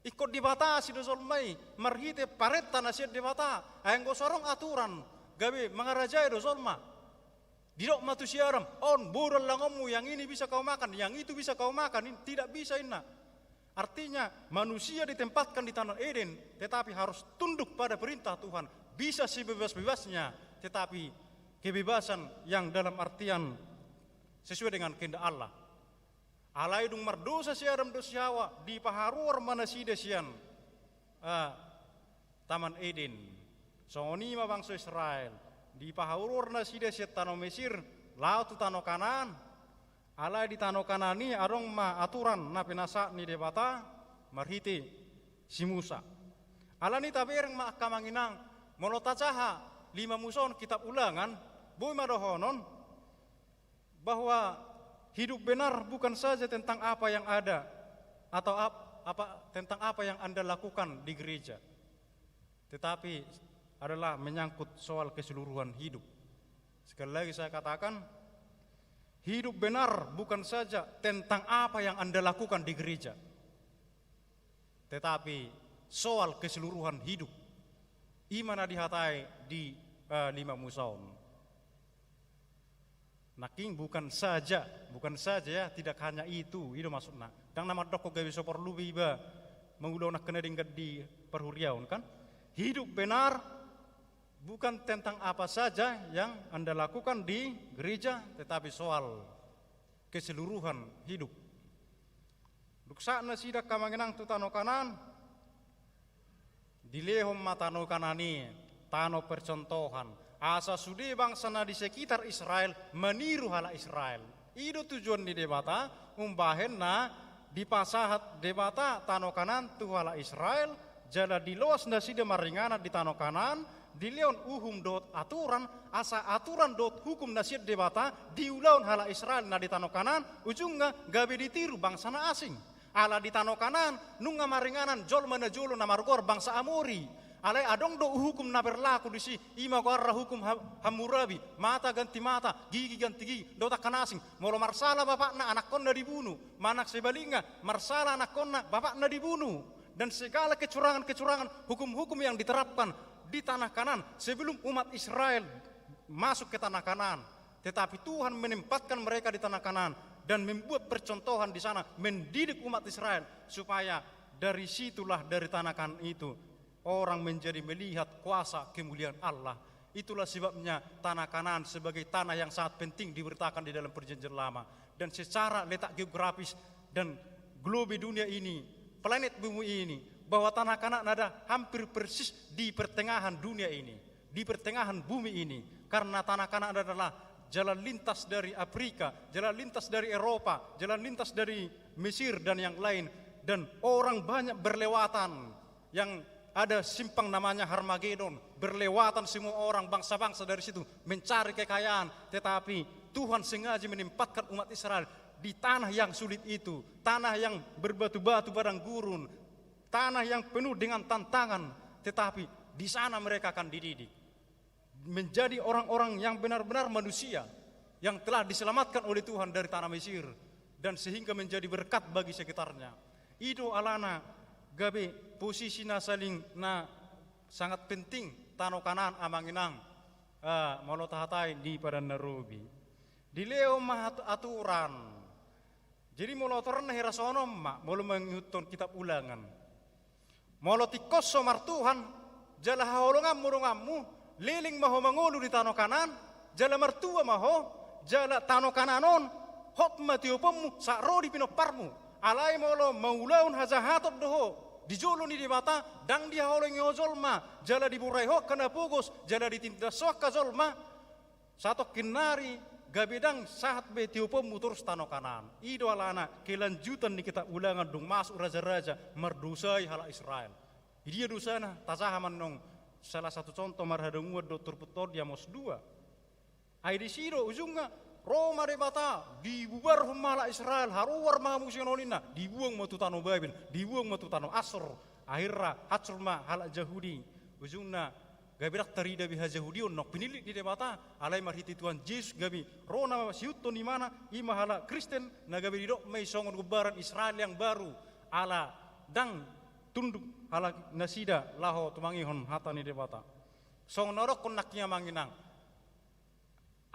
Ingkon dibatasi do jolma i, marhite parenta na sian Debata, ai anggo so adong aturan, gabe mangarajai do jolma. Didok ma tu si Adam, on boru allangonmu, yang ini bisa kau makan, yang itu bisa kau makan, in-, tidak bisa inna. Artinya, manusia ditempatkan di Taman Eden, tetapi harus tunduk pada perintah Tuhan. Bisa sebebas-bebasnya, tetapi kebebasan yang dalam artian sesuai dengan kehendak Allah. Alai dung mardosa si Adam dohot si Hawa, dipaharuar ma nasida sian, ah, Taman Eden. Songon i ma bangso Israel. Dipaharuar nasida sian tano Mesir, laho tu tano Kanaan. Alai di tano Kanaan i adong ma aturan na pinasahat ni Debata marhite si Musa. Alani i tabereng ma angka amang inang, molo tajaha lima Musa on kitab Ulangan, boi ma dohonon bahwa hidup benar bukan saja tentang apa yang ada atau ap-, apa, tentang apa yang Anda lakukan di gereja. Tetapi adalah menyangkut soal keseluruhan hidup. Sekali lagi saya katakan, hidup benar bukan saja tentang apa yang Anda lakukan di gereja, tetapi soal keseluruhan hidup. I ma na dihatai di, eh, Lima Musa on. Nangkin bukan saja, bukan saja ya, tidak hanya itu, i do maksudna. Ndang na mandokkon gabe so porlu be iba mangulahon angka na denggan di parhuriaon, kan? Hidup benar bukan tentang apa saja yang Anda lakukan di gereja, tetapi soal keseluruhan hidup. Dung sahat nasida angka amang inang tu tano Kanaan, dilehon ma tano Kanaan i tano percontohan, asa sude bangsa na di sekitar Israel maniru halak Israel. I do tujuan ni Debata umbahen na dipasahat Debata tano Kanaan tu halak Israel, jala diloas nasida maringanan di tano Kanaan, dilehon uhum dohot aturan, asa aturan dohot hukum na sian Debata diulahon halak Israel na di tano Kanaan, ujungna gabe ditiru bangsa na asing. Ala di tano Kanaan nunga maringanan jolma na jolo na margoar bangsa Amori. Alai adong do hukum na berlaku disi, i ma goarna hukum Ha-, Hammurabi, mata ganti mata, gigi ganti gigi, dohot angka na asing. Molo marsala bapakna, anakkonna dibunu. Manang sebaliknya, marsala anakkonna, bapakna dibunu. Dan segala kecurangan-kecurangan, hukum-hukum yang diterapkan di tanah Kanaan sebelum umat Israel masuk ke tanah Kanaan. Tetapi Tuhan menempatkan mereka di tanah Kanaan dan membuat percontohan di sana, mendidik umat Israel, supaya dari situlah, dari tanah Kanaan itu, orang menjadi melihat kuasa kemuliaan Allah. Itulah sebabnya tanah Kanaan sebagai tanah yang sangat penting diberitakan di dalam Perjanjian Lama. Dan secara letak geografis dan globe dunia ini, planet bumi ini, bahwa tanah Kanaan ada hampir persis di pertengahan dunia ini, di pertengahan bumi ini. Karena tanah Kanaan adalah jalan lintas dari Afrika, jalan lintas dari Eropa, jalan lintas dari Mesir dan yang lain. Dan orang banyak berlewatan, yang ada simpang namanya Harmagedon, berlewatan semua orang, bangsa-bangsa dari situ mencari kekayaan. Tetapi Tuhan sengaja menempatkan umat Israel di tanah yang sulit itu, tanah yang berbatu-batu padang gurun, tanah yang penuh dengan tantangan. Tetapi di sana mereka akan dididik menjadi orang-orang yang benar-benar manusia yang telah diselamatkan oleh Tuhan dari tanah Mesir, dan sehingga menjadi berkat bagi sekitarnya. I do alana gabe posisi na saling na sangat penting tano Kanaan, amang inang, ah, molo tahatai di Padan na Robi. Dilehon ma at-, aturan. Jadi molo aturan na hira sonon ma, molo mangihuthon kitab Ulangan. Molo tingkos ho martuhan, jala haholonganmu donganmu, leleng ma ho mangolu di tano Kanaan, jala martua ma ho, jala tano Kanaan on hot ma tioponmu sahat ro di pinomparmu. Alai molo mangulahon hajahaton do ho di jolo ni Debata, ndang dihaholongi ho jolma, jala diborai ho angka na pogos, jala ditindas ho angka jolma, satongkin nari gabe ndang sahat be tioponmu torus tano Kanaan. I do alana kelanjutan ni kitab Ulangan dung masuk raja-raja mardosai halak Israel. Idia dosana? Tajaha ma annon salah satu contoh marhadomuan dohot turpukta on di Amos dua. Ai disi do ujungna, ro ma Debata, dibubarhon ma halak Israel, haruar ma hamusingon on ninna, dibuang ma tu tano Babel, dibuang ma tu tano Asor. Akhirna hancur ma halak Jahudi. Ujungna gabe ndang tarida be hajahudion naung pinillit ni Debata, alai marhite Tuhan Jesus gabe ro na sihuthon imana, i ma halak Kristen, na gabe didok ma i songon gombaran Israel yang baru, ala ndang tunduk halak nasida laho tumangihon hata ni Debata. Songon na hudokkon nangkin, amang inang,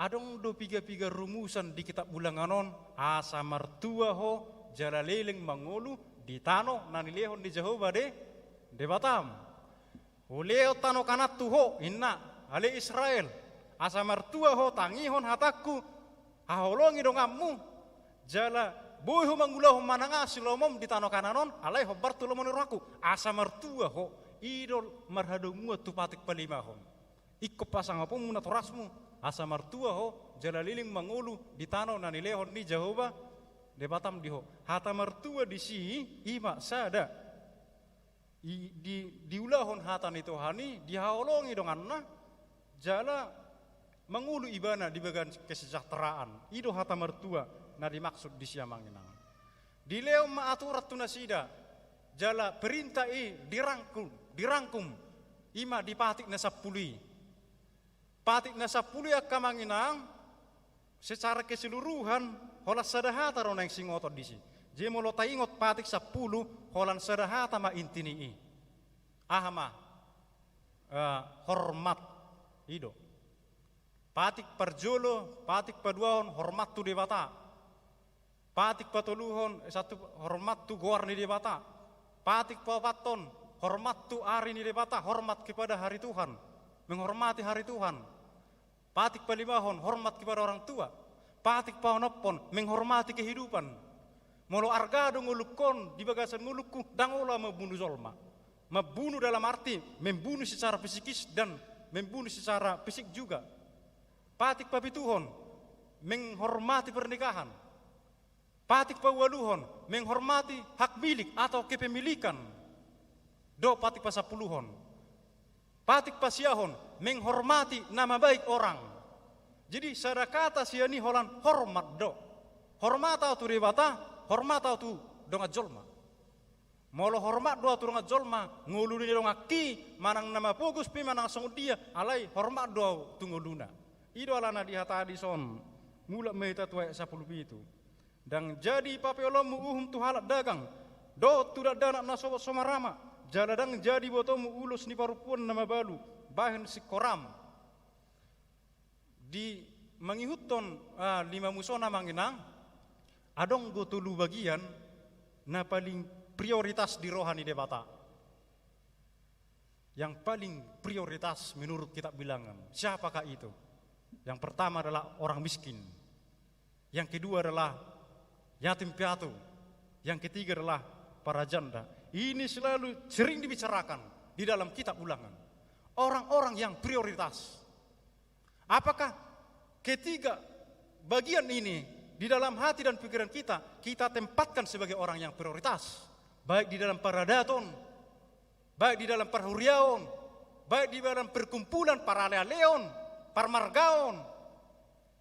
adong do piga-piga rumusan di kitab Ulangan on, asa martua ho jala leleng mangolu di tano na nilehon ni Jahowa De-, Debatam. Hulehon tano Kanaan tu ho, ninna, ale Israel, asa martua ho tangihon hatangku, haholongi donganmu, jala boi ho mangulahon manang aha siloamom di tano Kanaan on, alai hombar tu lomo ni rohangku, asa martua ho. I do marhadomuan tu patik palimahon. Ingkon pasangaponmu natorasmu, asa martua ho jala leleng mangolu di tano na nilehon ni Jahowa Debatam di ho. Hata martua disi i ma sada. I, di, diulahon hata ni Tuhan i, dihaholongi donganna, jala mangolu ibana di bagas kesejahteraan. I do hata martua na dimaksud disi, amang inang. Dilehon ma aturan tu nasida, jala perintah i dirangkum, dirangkum, i ma di patik na sampulu i. Patik na sampulu i, angka amang inang, secara keseluruhan holan sada hata do naeng singoton disi. Jadi molo taingot patik sampulu, holan sada hata ma inti ni i. Aha ma? eh, hormat. I do. Patik parjolo, patik paduahon, hormat tu Debata. Patik patoluhon, eh, satu, hormat tu goar ni Debata. Patik paopathon, hormat tu ari ni Debata, hormat kepada hari Tuhan. Menghormati hari Tuhan. Patik palimahon, hormat kepada orang tua. Patik paonomhon, menghormati kehidupan. Molo arga do ngolungkon di bagasan ngolungku, ndang olo au mambunuh jolma. Mambunuh dalam arti membunuh secara psikis dan membunuh secara fisik juga. Patik papituhon, menghormati pernikahan. Patik paualuhon, menghormati hak milik atau kepemilikan. Dohot patik pasampuluhon. Patik pasiahon, menghormati nama baik orang. Jadi, sada kata sian i holan hormat do. Hormat au tu Debata, hormat au tu dongan jolma. Molo hormat do au tu dongan jolma, ngolu ni donganki, manang na mapogos pe manang songon dia, alai hormat do au tu ngoluna. I do alana dihatahon dison, mulak ma hita tu ayat sampulu pitu. Ndang jadi papeolonmu uhum tu halak dagang, dohot tu dakdanak na sogot so marama, jala ndang jadi botomu ulos ni parompuan na mabalu, bahen singkoram. Di mangihuthon, ah, lima muso na manginang, adong do tolu bagian na paling prioritas di roha ni Debata. Yang paling prioritas menurut kitab Bilangan. Siapakah itu? Yang pertama adalah orang miskin. Yang kedua adalah yatim piatu. Yang ketiga adalah para janda. Ini selalu sering dibicarakan di dalam kitab Ulangan. Orang-orang yang prioritas. Apakah ketiga bagian ini di dalam hati dan pikiran kita, kita tempatkan sebagai orang yang prioritas, baik di dalam paradaton, baik di dalam parhuriaon, baik di dalam perkumpulan, paralealeon, parmargaon?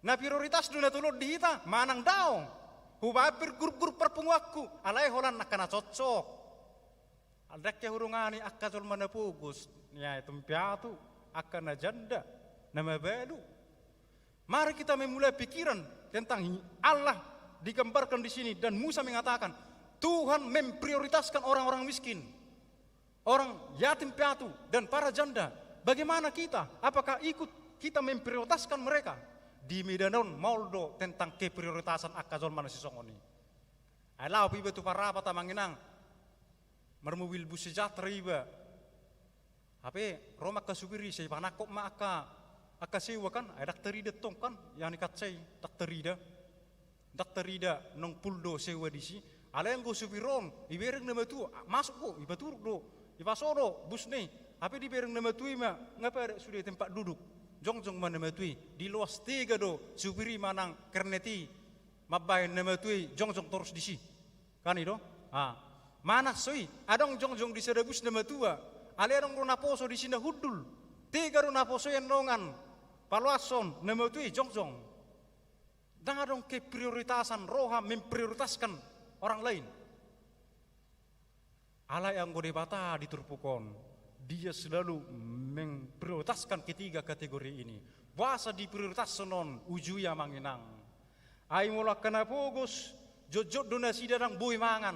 Na prioritas do na tolu on di hita, manang daong? Hubaen pe grup-grup parpunguanku, alai holan angka na cocok. Ndang hea hudongani angka jolma na pogos, na yatim piatu, angka na janda, na mabalu. Mari kita memulai pikiran tentang Allah digambarkan di sini, dan Musa mengatakan, Tuhan memprioritaskan orang-orang miskin, orang yatim piatu, dan para janda. Bagaimana kita? Apakah ikut kita memprioritaskan mereka? Di medan on maol do tentang keprioritasan angka jolma na sisongon i. Ai laho pe iba tu Parapat, amang inang. Marmobil bus sejahtera iba. Hape ro ma angka supir i, sai panangkok ma angka, angka sewa kan, ai ndang tarida tong kan, ia ni kaca i, ndang tarida. Ndang tarida naung full do sewa disi. Alai anggo supir on, ibereng na matua, masuk do, ipaturuk do, ipaso do busna i. Hape dibereng na matua i ma, nga padat sude tempat duduk. Jongjong ma na matua i, diloas tega do supir i manang kernet i mambahen na matua i jongjong torus disi. Kan i do? Ah. Manang so i, adong jongjong di sada bus na matua, alai adong do naposo disi na hundul. Tega do naposo i annon paloashon na matua i jongjong. Ndang adong keprioritasan, roha memprioritaskan orang lain. Alai anggo Debata di turpuk on, Dia selalu memprioritaskan ketiga kategori ini. Boasa diprioritaskan on uju i, amang inang? Ai molo angka na pogos, jotjot do nasida ndang boi mangan.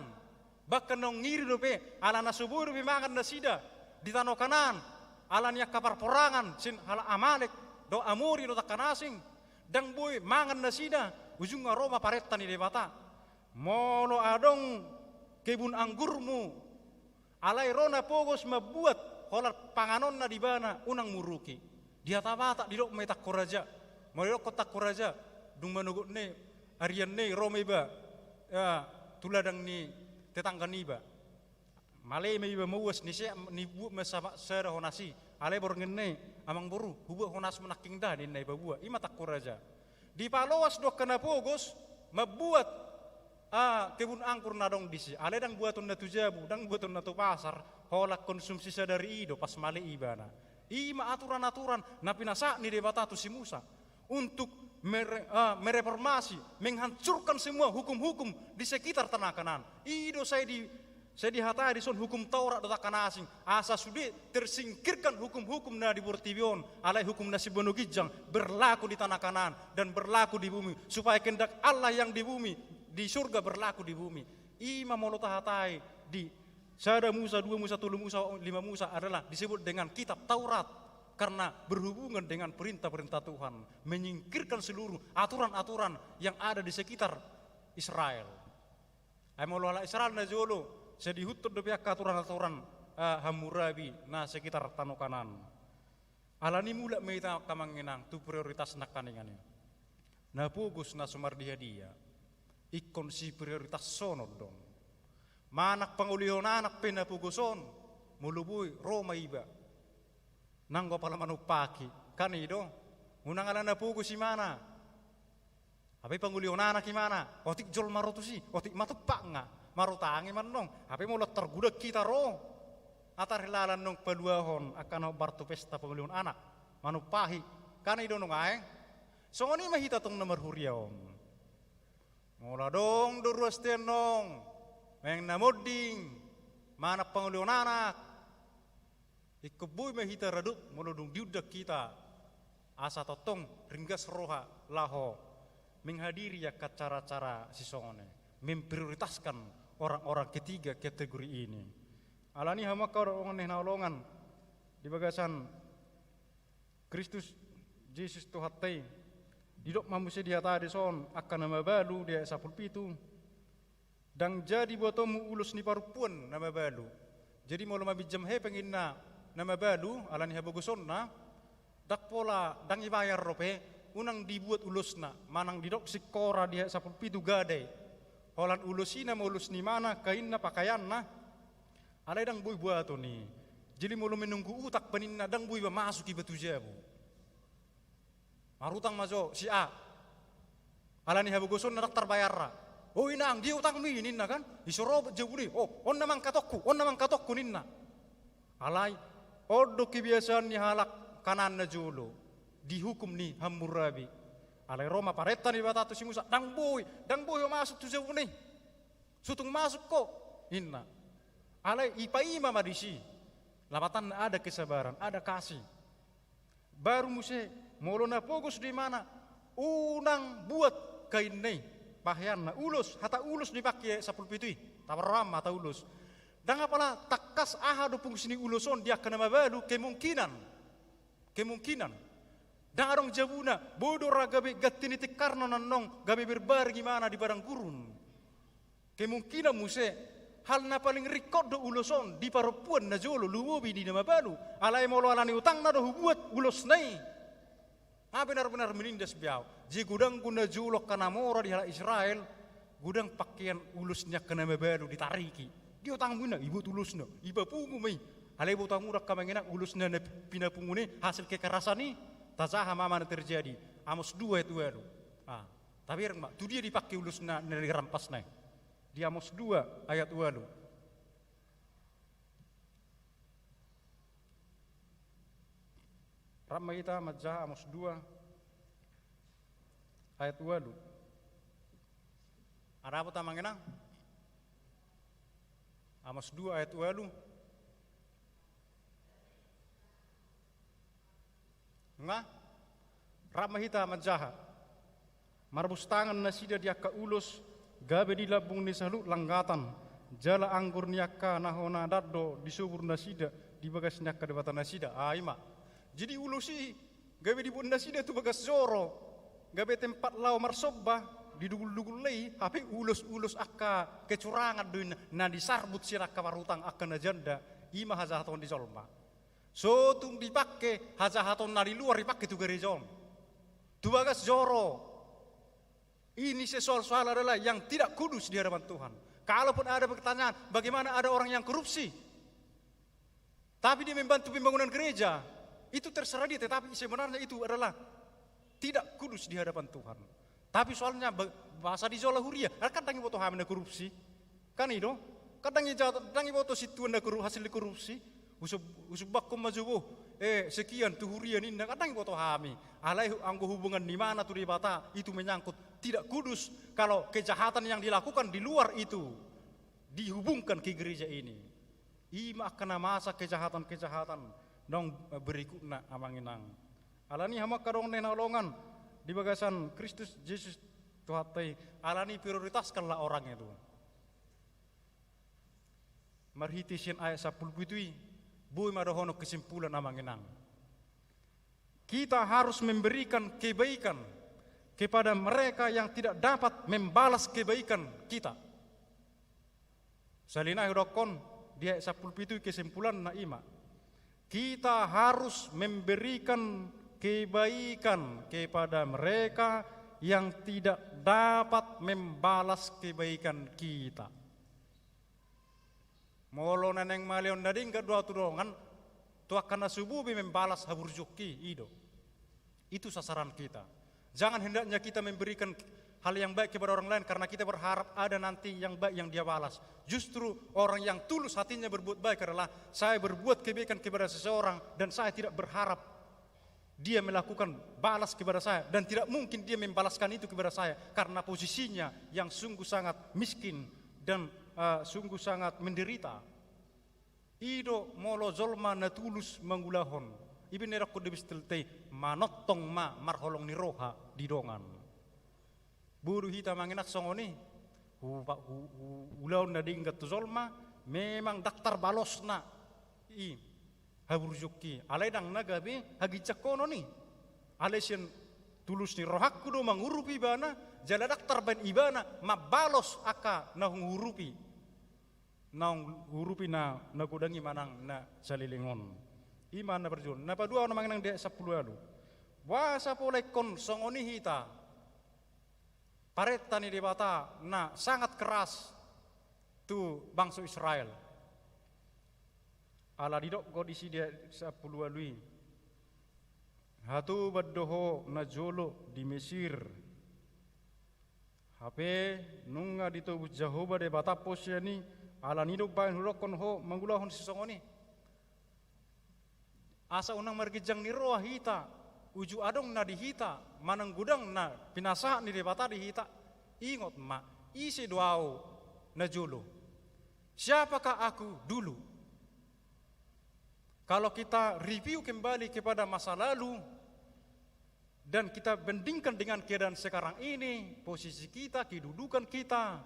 Bahkan naung iri dope, ala na so boi dope mangan nasida di tano Kanaan, ala ni angka parporangan sian halak Amalek dohot Amori dohot angka na asing. Ndang boi mangan nasida, ujungna ro ma parenta ni Debata. Molo adong kebun anggurmu, alai ro na pogos mambuat holan panganonna di ibana, unang muruki. Di hata Batak didok ma i tangko raja. Molo didokkon tangko raja, dung manogot na i, arian na i, ro ma iba, ya, tu ladang ni tetangga niba. Male ma iba mauas, ni se-, ni buat ma sa-, sada honas i. Alai borngin na i, amang boru, hubuat honasmu nangkin da, ninna i, pabuat. I ma tangko raja. Dipaloas do angka na pogos mambuat, ah, kebun anggur na adong disi. Alai ndang buatonna tu jabu, ndang buatonna tu pasar, holan konsumsi sadari i do pas male ibana. I ma aturan-aturan na pinasahat ni Debata tu si Musa untuk mere-, ah, mereformasi, menghancurkan semua hukum-hukum di sekitar tanah Kanaan. I do sai di, sai dihatai dison hukum Taurat dohot angka na asing, asa sude tersingkirkan hukum-hukum na di portibi on, alai hukum na simbanoginjang berlaku di tanah Kanaan dan berlaku di bumi, supaya kehendak Allah yang di bumi, di surga berlaku di bumi. I ma molo tahatai di Sada Musa, dua Musa, tolu Musa, lima Musa adalah disebut dengan kitab Taurat karena berhubungan dengan perintah-perintah Tuhan, menyingkirkan seluruh aturan-aturan yang ada di sekitar Israel. Ai molo halak Israel na jolo, sai diihuthon dope angka aturan-aturan, eh, Hammurabi na sekitar tano Kanaan. Alani mulak ma hita angka amang inang tu prioritas nangkaningan i. Na pogos na so mardia-dia, ingkon siprioritashonon do on. Manang pangolihon anak pe na pogos on, molo boi ro ma iba. Nanggo apala manumpahi, kan i do. Unang ala na pogos ibana. Hape pangolihon anak ibana, otik jolma ro tusi, otik ma tumpak nga, marutangi ma annon. Hape molo targudang hita ro, atar hilala annon paluahon angka na hombar tu pesta pangolihon anak, manumpahi, kan i do nuaeng. Songon i ma hita tong na marhuria on. Molo adong do ruas ni annon, naeng na monding, manang pangolihon anak, ingkon boi ma hita radot molo dung diundang hita, asa tongtong ringgas roha laho menghadiri angka acara-acara sisongon i, memprioritaskan orang-orang ketiga kategori ini. Alani i hamu angka dongan na hinaholongan di bagasan Kristus Jesus Tuhanta i, didok ma muse di hata dison angka na mabalu di ayat sampulu pitu. Ndang jadi buatonmu ulos ni parompuan na mabalu. Jadi molo maminjam hepeng inna na mabalu, alani habogosonna, ndang pola, ndang ibayar dope, unang dibuat ulosna, manang didok singkora di ayat sampulu pitu gade. Holan ulos i nama ulos ni ibana, kainna, pakaianna, alai ndang boi buaton i. Jadi molo menunggu utang pe ninna, ndang boi iba masuk iba tu jabu. Marutang ma jo si A. Alani habogosonna ndang tarbayarna. O inang, dia utangmi ninna kan? Iso ro jabuna i. O, on nama angkatongku, on nama angkatongku ninna. Alai on do kebiasaan ni halak Kanaan na jolo, dihukum ni Hammurabi. Alai ro ma parenta ni Debata tu si Musa, ndang boi, ndang boi ho masuk tu jabuna i. Sotung masuk ho ninna. Alai ipaima ma disi. Lapatanna ada kesabaran, ada kasih. Baru muse, molo na pogos do ibana, unang buat kainna i, paheanna, ulos, hata ulos dipake sampulu pitu i, taparroham hata ulos. Ndang apala tangkas aha do fungsi ni ulos on di angka na mabalu, kemungkinan, kemungkinan. Ndang adong jabuna, boi do ra gabe ganti ni tingkarna na annon, gabe berbaring ibana di padang gurun. Kemungkinan muse, hal na paling ringkot do ulos on di parompuan na jolo, lumobi di na mabalu. Alai molo alani utangna do hubuat ulosna i, nga benar-benar menindas be au. Jadi godang do na jolo angka na mora di halak Israel, godang pakean ulos ni angka na mabalu ditariki. Dia utangmu inna, ibuat ulosna, iba pungu ma i. Alai boto hamu do angka amang inang, ulosna na pinapunguna i, hasil kekerasan i, tajaha ma aha na terjadi. Amos dua ayat ualu. Ah, tabereng ma, tu dia dipake ulosna na dirampasna i. Di Amos dua ayat ualu. Rap ma hita manjaha Amos dua ayat ualu. Adapot amang inang? Amos dua ayat ualu. Nga, rap ma hita manjaha. Marbus tangan nasida di angka ulos, gabe di lambung ni saluhut langgatan, jala anggur ni angka na hona dat do disobur nasida di bagas ni angka debata nasida. Ah, i ma. Jadi ulos i gabe dibuat nasida tu bagas joro, gabe tempat laho marsomba, didugul-dugul i, hape ulos-ulos angka kecurangan do i na disarbut sian angka parutang, angka na janda. I ma hajahaton ni jolma. Sotung dipake hajahaton na di luar, dipake tu gareja on, tu bagas joro. Ini sesoal-soal adalah yang tidak kudus di hadapan Tuhan. Kalaupun ada pertanyaan, bagaimana ada orang yang korupsi, tapi dia membantu pembangunan gereja, itu terserah dia, tetapi sebenarnya itu adalah tidak kudus di hadapan Tuhan. Tapi soalnya ba-, bahasa di jolo huria, kan ndang iboto hami na korupsi. Kan i do? Kan ndang i ja-, ndang iboto sintua na koru-, hasil ni korupsi. Usum-, usumbanghon ma jo, eh, sekian tu huria ninna, kan ndang iboto hami. Alai hu-, anggo hubungan ni ibana tu Debata, itu menyangkut tidak kudus kalau kejahatan yang dilakukan di luar itu dihubungkan ke gereja ini. I ma angka na masa kejahatan-kejahatan naung berikutna, amang inang. Alani i hamu angka dongan na hinaholongan di bagasan Kristus Jesus Tuhanta i, alani prioritaskanlah orang itu. Marhite sian ayat sampulu pitu i, boi ma dohonon kesimpulan, amang inang. Kita harus memberikan kebaikan kepada mereka yang tidak dapat membalas kebaikan kita. Sahali nai hudokkon, di ayat sampulu pitu i kesimpulanna i ma: Kita harus memberikan kebaikan kepada mereka yang tidak dapat membalas kebaikan kita. Molo na naeng malean na denggan do ahu tu dongan, tu angka na so boi be membalas haburjuonki, i do. Itu sasaran kita. Jangan hendaknya kita memberikan hal yang baik kepada orang lain karena kita berharap ada nanti yang baik yang dia balas. Justru orang yang tulus hatinya berbuat baik adalah, saya berbuat kebaikan kepada seseorang dan saya tidak berharap dia melakukan balas kepada saya, dan tidak mungkin dia membalaskan itu kepada saya karena posisinya yang sungguh sangat miskin dan, eh, sungguh sangat menderita. I do molo jolma na tulus mangulahon. I be na nidokkon di Epistel te, manongtong ma marholong ni roha di dongan. Boi do hita, amang inang, songon i. Hu-, hu-, hu-, ulaon na denggan tu jolma, memang ndang tarbalosna i haburjuonki, alai ndang na gabe haginjangkonon i. Alai sian tulus ni rohangku do mangurupi ibana, jala ndang tarbaen ibana mambalos angka naung huurupi, naung huurupi na, na godang i manang na saleleng on. I ma na parjolo. Na paduahon, amang inang, di ayat sampulu ualu. Boasa pola ingkon songon i hita? Parenta ni Debata na sangat keras tu bangso Israel. Ala didok do disi di ayat sampulu ualu i: Hatoban do ho najolo di Mesir. Hape nunga ditobus Jahowa Debatam ho sian i, ala ni i do umbahen hudokkon ho mangulahon sisongon i. Asa unang marginjang ni roha hita, uju adong na di hita, manang godang na pinasahat ni Debata di hita, ingot ma, ise do ahu najolo? Siapakah aku dulu? Kalau kita review kembali kepada masa lalu, dan kita bandingkan dengan keadaan sekarang ini, posisi kita, kedudukan kita,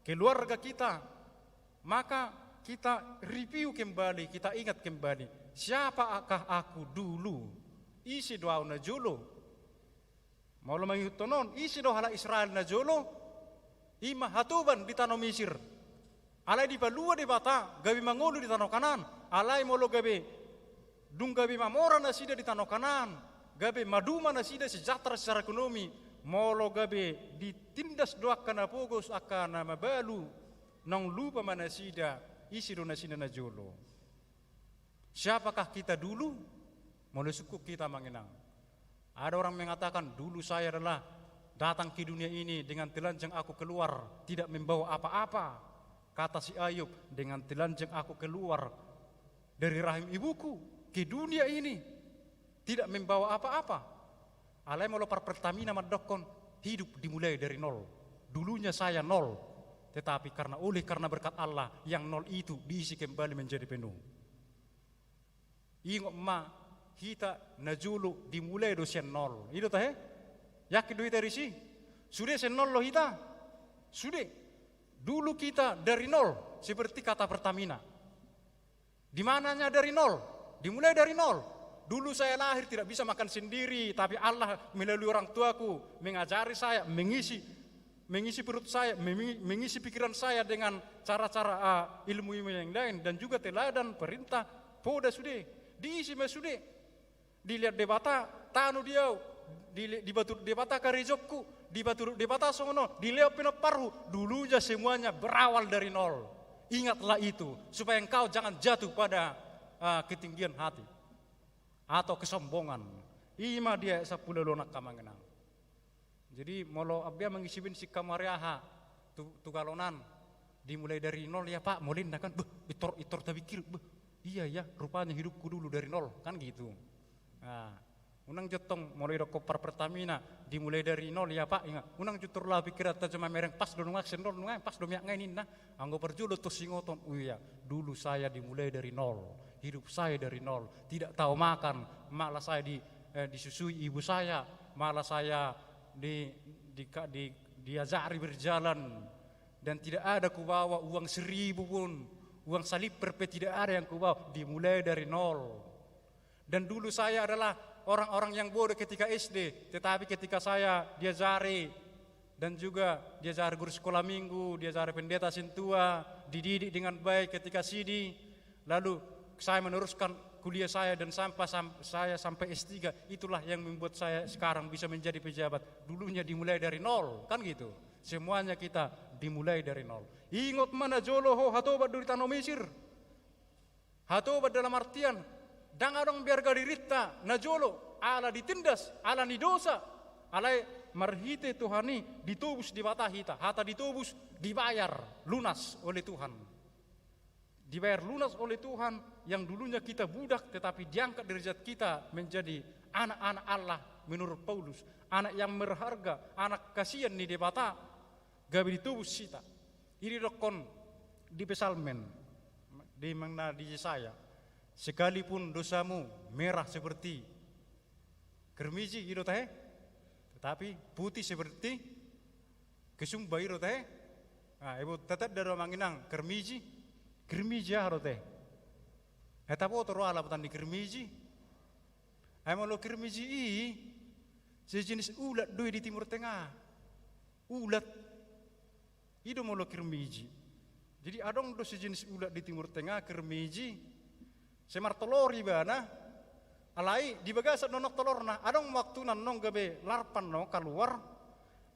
keluarga kita, maka kita review kembali, kita ingat kembali, siapakah aku dulu? Ise do ahu najolo? Molo mangihuthon on, ise do halak Israel najolo? I ma hatoban di tano Misir. Alai dipalua Debata gabe mangolu di tano Kanaan. Alai molo gabe, dung gabe mamora nasida di tano Kanaan, gabe maduma nasida, sejahtera secara ekonomi, molo gabe ditindas do angka na pogos, angka na mabalu, naung lupa ma nasida ise do nasida najolo. Siapakah kita dulu? Molo sungkun hita, amang inang. Ada orang mengatakan, "Dulu saya adalah datang ke dunia ini, dengan telanjang aku keluar, tidak membawa apa-apa." Kata si Ayub, "Dengan telanjang aku keluar dari rahim ibuku ke dunia ini, tidak membawa apa-apa." Alai molo par Pertamina mandokkon, hidup dimulai dari nol. Dulunya saya nol. Tetapi karena, oleh karena berkat Allah, yang nol itu diisi kembali menjadi penuh. Ingot ma, hita najolo dimulai do sian nol. I do tahe? Yakin do hita disi? Sude sian nol do hita? Sude. Dulu kita dari nol, seperti kata Pertamina. Di mananya dari nol? Dimulai dari nol. Dulu saya lahir tidak bisa makan sendiri, tapi Allah melalui orang tuaku mengajari saya, mengisi, mengisi perut saya, memi-, mengisi pikiran saya dengan cara-cara, ah, ilmu-ilmu yang lain, dan juga teladan, perintah, poda sude. Diisi ma sude. Dilehon Debata tano di ahu, di, dibahen Debata karejongku, dibahen Debata songon on, dilehon pinomparhu, dulunya semuanya berawal dari nol. Ingatlah itu, supaya engkau jangan jatuh pada, ah, ketinggian hati atau kesombongan. I ma di ayat sampulu ualu on, amang inang. Jadi, molo ambiar mangisi bensin hamu ari Aha tu, tu galonan, dimulai dari nol ya, Pak, molo ninna kan, "Beh, pintor, pintor tapikir, beh, iya ya, rupanya hidupku dulu dari nol," kan gitu. Nah, unang jo tong molo didokkon par Pertamina, "Dimulai dari nol ya, Pak," ingat, unang jo tong laho pikiranta jo mamereng, "Pas do nuaeng sian nol, nuaeng pas do miak nai," ninna. Anggo parjolo tong singoton, "Oh iya, dulu saya dimulai dari nol, hidup saya dari nol, tidak tahu makan, malah saya di, eh, disusui ibu saya, malah saya di, di, di, diajari berjalan, dan tidak ada kubawa uang seribu pun Uang saliper pe tidak ada yang kubawa, dimulai dari nol. Dan dulu saya adalah orang-orang yang bodoh ketika S D, tetapi ketika saya diajari dan juga diajari guru sekolah minggu, diajari pendeta sintua, dididik dengan baik ketika sidi, lalu saya meneruskan kuliah saya dan sampai sam-, saya sampai S tiga, itulah yang membuat saya sekarang bisa menjadi pejabat. Dulunya dimulai dari nol, kan gitu. Semuanya kita dimulai dari nol. Ingot ma na jolo ho hatobat do di tano Mesir. Hatobat dalam artian, ndang adong be arga dirinta na jolo, ala ditindas, ala ni dosa. Alai marhite Tuhan i ditobus Debata hita. Hata ditobus, dibayar lunas oleh Tuhan. Dibayar lunas oleh Tuhan, yang dulunya kita budak tetapi diangkat derajat kita menjadi anak-anak Allah menurut Paulus. Anak yang berharga, anak kasihan ni Debata, gabe ditobus hita. I didokkon di Psalmen, di mana, di Yesaya, sekalipun dosamu merah seperti kermiji, i do tahe, tetapi putih seperti kesumba, i do tahe. Nah, ibu tetap dari amang inang, kermiji, kermiji aha do tahe? Heta boto ro ala botan di kermiji. Ai molo kermiji i, sejenis ulat do i di Timur Tengah. Ulat. I do molo kermiji. Jadi adong do sejenis ulat di Timur Tengah, kermiji. Sai martolor ibana. Alai di bagasan nonok tolorna, adong waktuna nong gabe larva nong kaluar.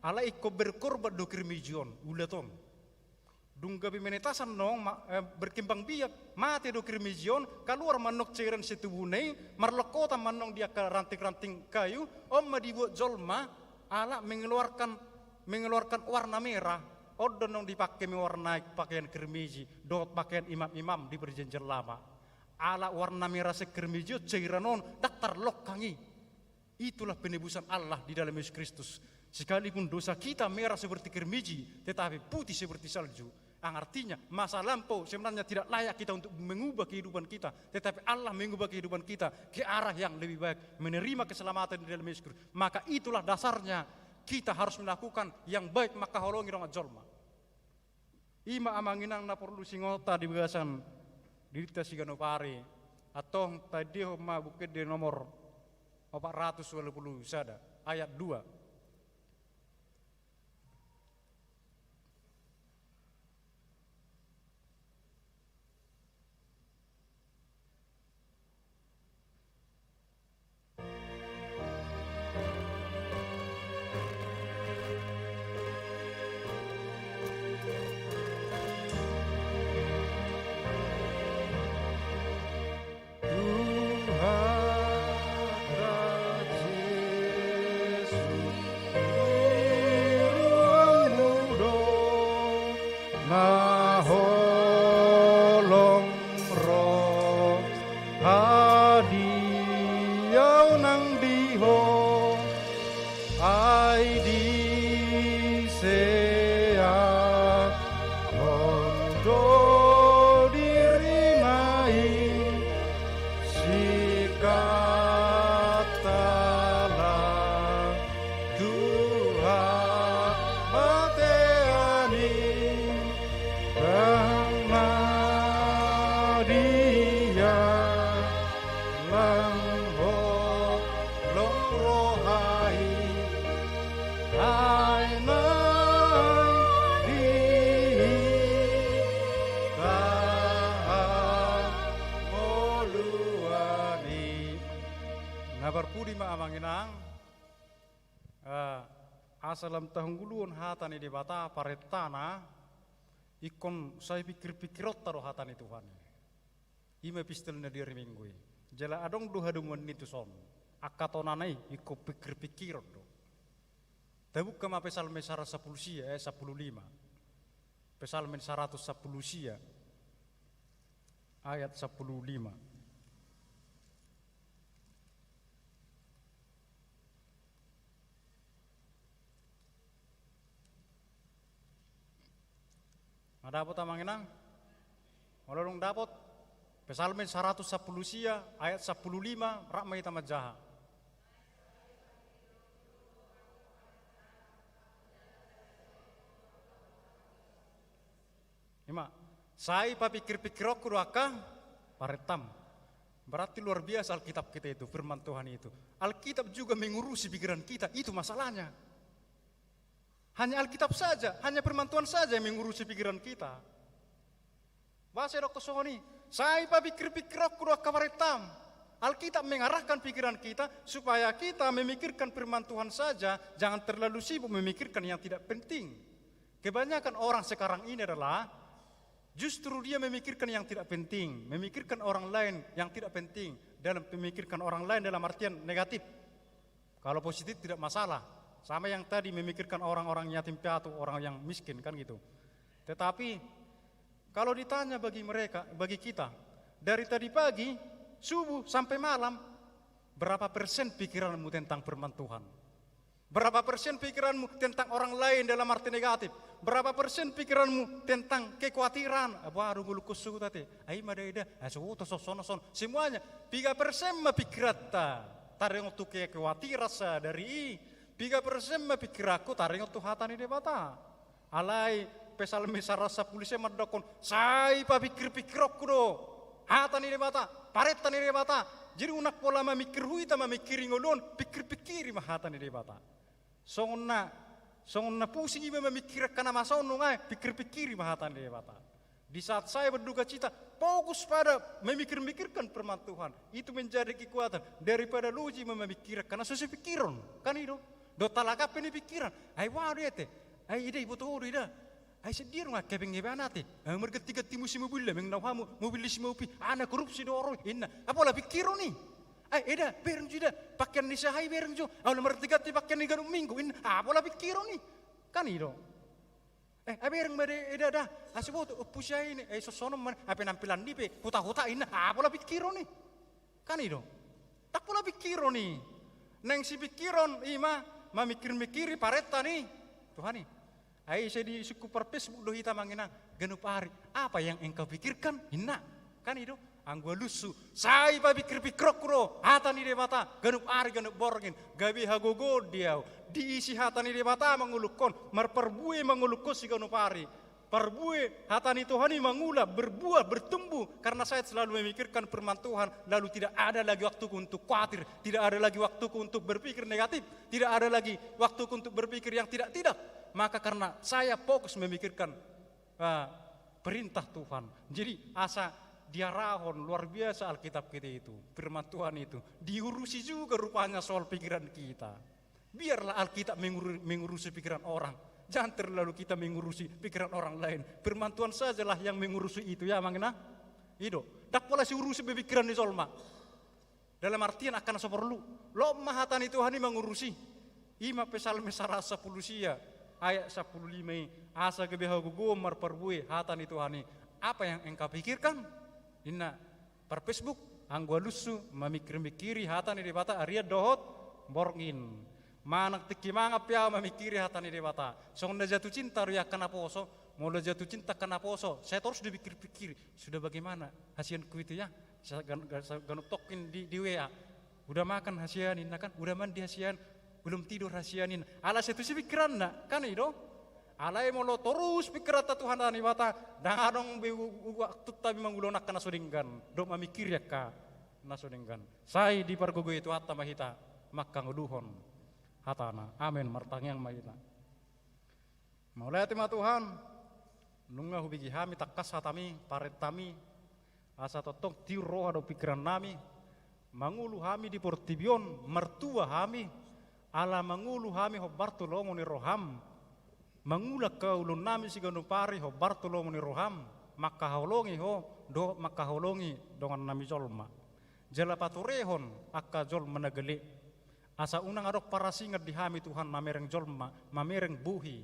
Alai ingkon berkorban do kermiji on, ulat on. Dung gabe menetasan nong ma-, eh, berkembang biak, mate do kermiji on, kaluar ma nong cairan situbuhna i, marlokkotan ma nong di angka ranting-ranting kayu, on ma dibuat jolma, ala mengeluarkan, mengeluarkan warna merah. On do nong dipake mewarnai pakaian kermiji dohot pakaian imam-imam di Perjanjian Lama. Ala warna merah sian kermiji on, cairan on ndang tarlongkang i. Itulah penebusan Allah di dalam Yesus Kristus. Sekalipun dosa kita merah seperti kermiji, tetapi putih seperti salju. Yang artinya, masa lampau sebenarnya tidak layak kita untuk mengubah kehidupan kita, tetapi Allah mengubah kehidupan kita ke arah yang lebih baik, menerima keselamatan di dalam Yesus Kristus. Maka itulah dasarnya kita harus melakukan yang baik mangkaholongi dongan jolma. I ma amang inang na porlu siingota di bagasan dirinta siganup ari. Antong taendehon ma Buku Ende nomor opat ratus walu pulu sada, ayat dua. Tuhan Jesus, di ruangmu do na holong ro, hadiah ahu nang di Ho, ai diseathon do dirina i, singkat halak tu hamatean i, ndang na dialang holong roha i, ai naeng di hita hangoluan i. Na parpudi ma amang inang. Ah, asa lam tahungguluhon hata ni Debata, parentana, ingkon sai pingkir-pingkironta do hata ni Tuhan i. I ma epistel na di ari Minggu i. Jala adong do hadomuan ni tuson. Angka tonana i ingkon pingkir-pingkiron do. Tabuka ma Psalmen saratus sampulu sia, eh, sampulu lima. Psalmen saratus sampulu sia, ayat sampulu lima. Nga dapot amang inang? Molo dung dapot, Psalmen saratus sampulu sia, ayat sampulu lima, rap ma hita manjaha. I ma, Sai papikir-pikironku do angka parentam. Berarti luar biasa Alkitab kita itu, firman Tuhan itu. Alkitab juga mengurusi pikiran kita, itu masalahnya. Hanya Alkitab saja, hanya firman Tuhan saja yang mengurusi pikiran kita. Bahasa dokter songon i, sai papikir-pikironku do angka parentam. Alkitab mengarahkan pikiran kita supaya kita memikirkan firman Tuhan saja, jangan terlalu sibuk memikirkan yang tidak penting. Kebanyakan orang sekarang ini adalah justru dia memikirkan yang tidak penting, memikirkan orang lain yang tidak penting, dalam memikirkan orang lain dalam artian negatif. Kalau positif tidak masalah, sama yang tadi memikirkan orang-orang yatim piatu, orang yang miskin, kan gitu. Tetapi kalau ditanya bagi mereka, bagi kita, dari tadi pagi, subuh sampai malam, berapa persen pikiranmu tentang firman Tuhan? Berapa persen pikiranmu tentang orang lain dalam arti negatif? Berapa persen pikiranmu tentang kekhawatiran? Apa dung ngolungkon suta te? Ai ma da eda, ai suta, so, sono, sono. Semuanya, piga persen ma pikiranta taringot tu kekhawatiran sadari i? Piga persen ma pikiranku taringot tu hata ni Debata? Alai Psalme saratus sampulu sia mandokkon, sai papikir-pikironku do hata ni Debata, parenta ni Debata. Jadi unang pola mamikir huida, mamikiri ngolu on, pikir-pikiri ma hata ni Debata. Songon na, songon na pusing iba mamikiri angka na masa on nunga i, pikir-pikiri ma hata ni Debata. Di saat saya berduka cita, fokus pada memikir-mikirkan firman Tuhan. Itu menjadi kekuatan daripada loji ma mamikiri angka na so sipikirhon. Kan i do? Dohot halak pe ni pikiran. Ai boha do ate? Ai eda, iboto ho do eda? Ai sadia do nga hepeng iba na ate? Ai marganti-ganti muse mobilna, mengnau hamu mobil ni si Maupi, ai na korupsi do roha i, inna. Ai pola pikirhon i. Ai eda, bereng jo eda, pakean ni si aha i bereng jo. Ai na marganti-ganti pakean ni ganup minggu, inna. Ai pola pikirhon i. Kan i do? Eh, ai bereng ma da eda da. Ai so boto, ompu sia ini, eh, sosonon ma, ai penampilan ni pe huta-huta, inna. Ai pola pikirhon i. Kan i do? Ndang pola pikirhon i. Naeng sipikirhon i ma mamikir-mikiri parenta ni Tuhan i. Ai sai disungkun par Facebook do hita, amang inang, ganup ari, apa yang engkau pikirkan, inna. Kan i do? Anggo alushu, sai papikir-pikironku do hata ni Debata ganup ari ganup borngin, gabe hagogoon di ahu. Diisi hata ni Debata mangulungkon, marparbue mangulungkon siganup ari. Parbue hata ni Tuhan i mangula, berbuah, bertumbuh. Karena saya selalu memikirkan firman Tuhan, lalu tidak ada lagi waktuku untuk khawatir, tidak ada lagi waktuku untuk berpikir negatif, tidak ada lagi waktuku untuk berpikir yang tidak-tidak. Maka karena saya fokus memikirkan, ah, perintah Tuhan. Jadi asa diarahon, luar biasa Alkitab kita itu, firman Tuhan itu. Diurusi juga rupanya soal pikiran kita. Biarlah Alkitab menguru-, mengurusi pikiran orang. Jangan terlalu kita mengurusi pikiran orang lain. Firman Tuhan sajalah yang mengurusi itu, ya, amang inang? I do. Ndang pola sai urusi be pikiran ni jolma. Dalam artian angka na so porlu. Loas ma hata ni Tuhan i mangurusi. I ma Psalme saratus sampulu sia, ayat sampulu lima i. Asa gabe hagogoon marparbue hata ni Tuhan i. Apa yang engkau pikirkan? Inna. Par Facebook, anggo alushu mamikir-mikiri hata ni Debata arian dohot borngin. Manang tingki mangan pe ahu mamikiri hata ni Debata. Songon na jatuh cinta do i angka naposo, molo jatuh cinta angka naposo, sai torus dipikir-pikiri, sudah bagaimana hasianku itu ya? Sa-, gan-, gan-, sa-, ganup tongkin di, di W A. Udah makan hasian, inna kan? Udah mandi hasian? Belum tidur hasian, inna. Ala sai tusi pikiranna, kan i do? Alai molo torus pikiranta tu hata ni Debata, ndang adong be u-, u-, waktunta be mangulahon angka na so denggan, dohot mamikiri angka na so denggan. Sai dipargogoi Tuhanta ma hita mangkangoluhon hatana. Amen. Martangiang ma hita. Mauliate ma Tuhan, nunga hubege hami tangkas hatami, parentami, asa tongtong tiur roha dohot pikirannami, mangolu hami di portibi on, martua hami, ala mangolu hami hombar tu lomo ni roham, mangula angka ulaonnami siganup ari hombar tu lomo ni roham, mangkaholongi ho, dohot mangkaholongi dongannami jolma. Jala paturehon angka jolma na gale. Asa unang adong parasingan di hami Tuhan mamereng jolma, mamereng bohi.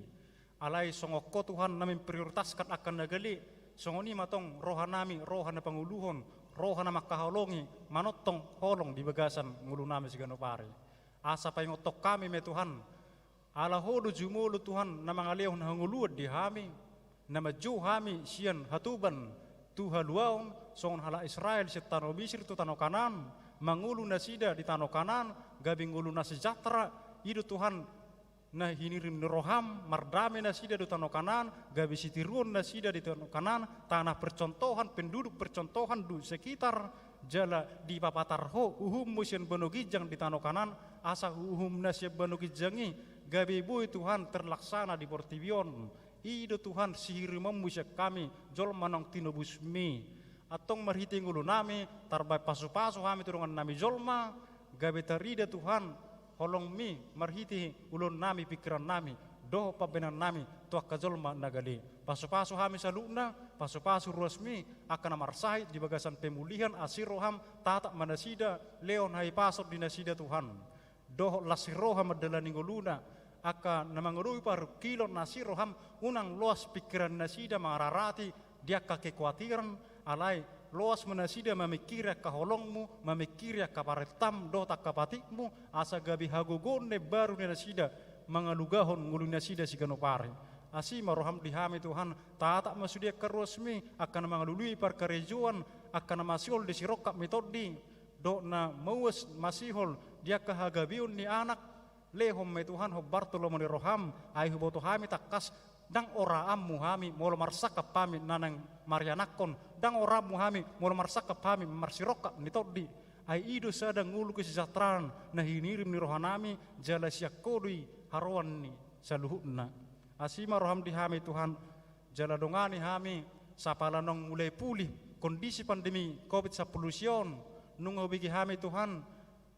Alai songon Ho Tuhan na memprioritaskan angka na gale, songon i ma tong rohanami, roha na pangoluhon, roha na mangkaholongi, manongtong holong di bagasan ngolunami siganup ari. Asa paingothon hami ma i Tuhan, ala Ho do jumolo Tuhan na mangalehon hangoluan di hami, na manjou hami sian hatoban tu haluaon, songon halak Israel sian tano Misir tu tano Kanaan, mangolu nasida di tano Kanaan, gabe ngolu na sejahtera, i do Tuhan na hinirim ni roham, mardame nasida do tano Kanaan, gabe sitiruon nasida di tano Kanaan, tanah percontohan, penduduk percontohan do sekitar, jala dipapatar Ho uhummu sian banua ginjang di tano Kanaan, asa uhumna sian banua ginjang i gabe boi Tuhan terlaksana di portibi on. I do Tuhan sihirimonmu sian hami, jolma naung tinobusmi. Antong marhite ngolunami, tarbaen pasupasu hami tu dongannami jolma, gabe tarida Tuhan holongmi marhite ulaonnami, pingkirannami dohot pambahenannami tu angka jolma na gale. Pasupasu hami saluhutna, pasupasu ruasmi angka na marsahit di bagasan pemulihan, asi roham, tatap ma nasida, lehon hahipason di nasida Tuhan. Dohot las ni roha mandalani ngoluna, angka na mangadopi parungkilon, asi roham, unang loas pingkiran nasida mangararati di angka kekuatiran, alai loas ma nasida mamingkiri angka holongmu, mamingkiri angka parentamu dohot angka patikmu, asa gabe hagogoon na imbaru ni nasida mangalugahon ngolu nasida siganup ari. Asi ma roham di hami Tuhan, tatap ma sude angka ruasmi, angka na mangalului parkarejoan, angka na masihol di sirongkap ni tondi, dohot na mauas masihol di angka hagabeon ni anak, lehon ma i Tuhan hombar tu lomo ni roham, ai huboto hami tangkas, ndang oraanmu hami molo marsangkap hami na naeng marianakhon, ndang oraanmu hami molo marsangkap hami marsirongkap ni tondi. Ai i do sada ngolu kesejahteraan na hinirim ni rohanami, jala sian Ho do i haroan ni saluhutna. Asi ma roham di hami Tuhan, jala dongani hami, sapala naung mulai pulih kondisi pandemi covid sampulu sia on, nunga hubege hami Tuhan,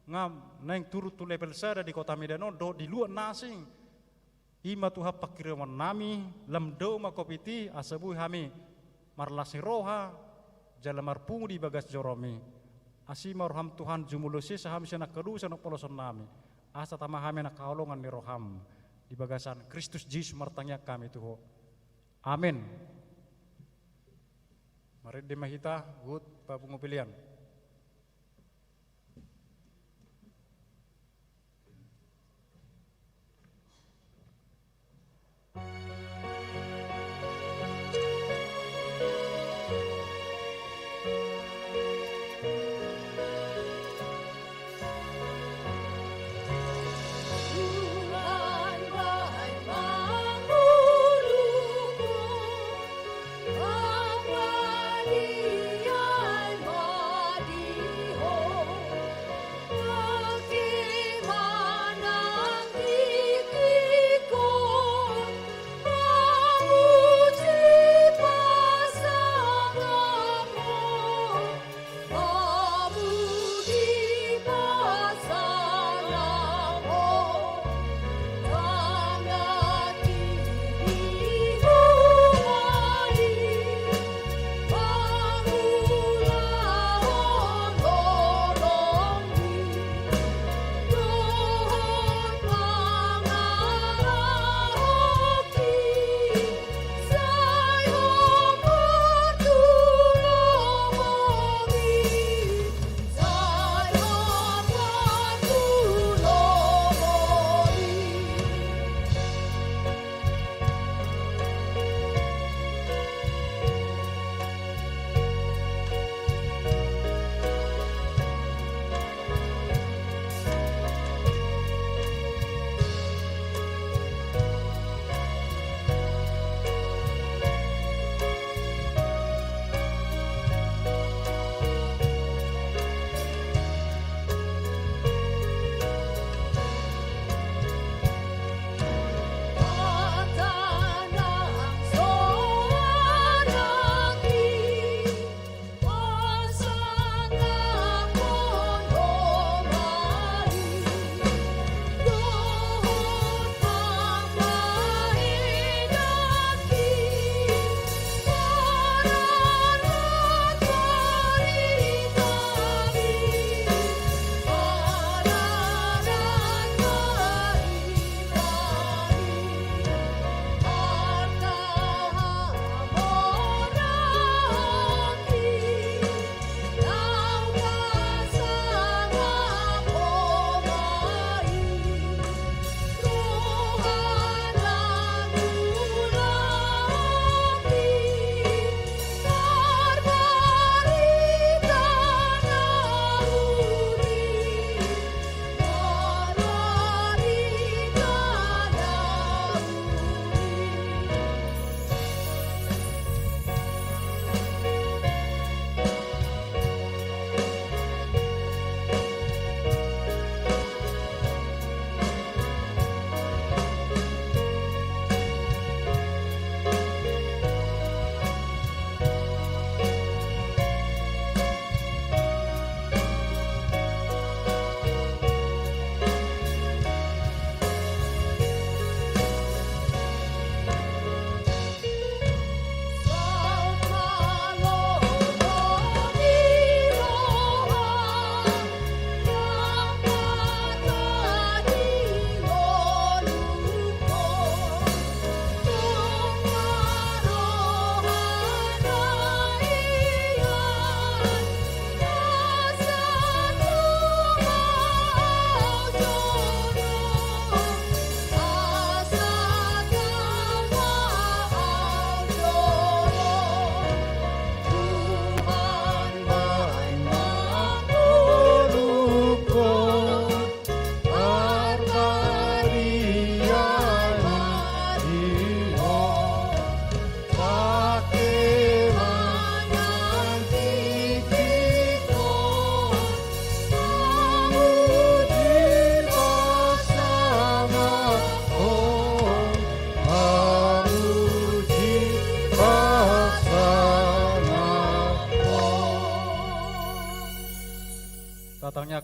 nga naeng turun tu level sada di Kota Medan on dohot di luat na asing. I ma Tuhan panghirimonnami, lam dao ma covid i, asa boi hami marlas ni roha, jala marpungu di bagas joromi. Asi ma roham Tuhan, jumolo sesa hami sian angka dosa na pinaolosonnami, asa tama hami angka haholongan ni roham. Di bagasan Kristus Jesus martangiang hami tu Ho. Amen. Marende ma hita, huhut papungu pelean.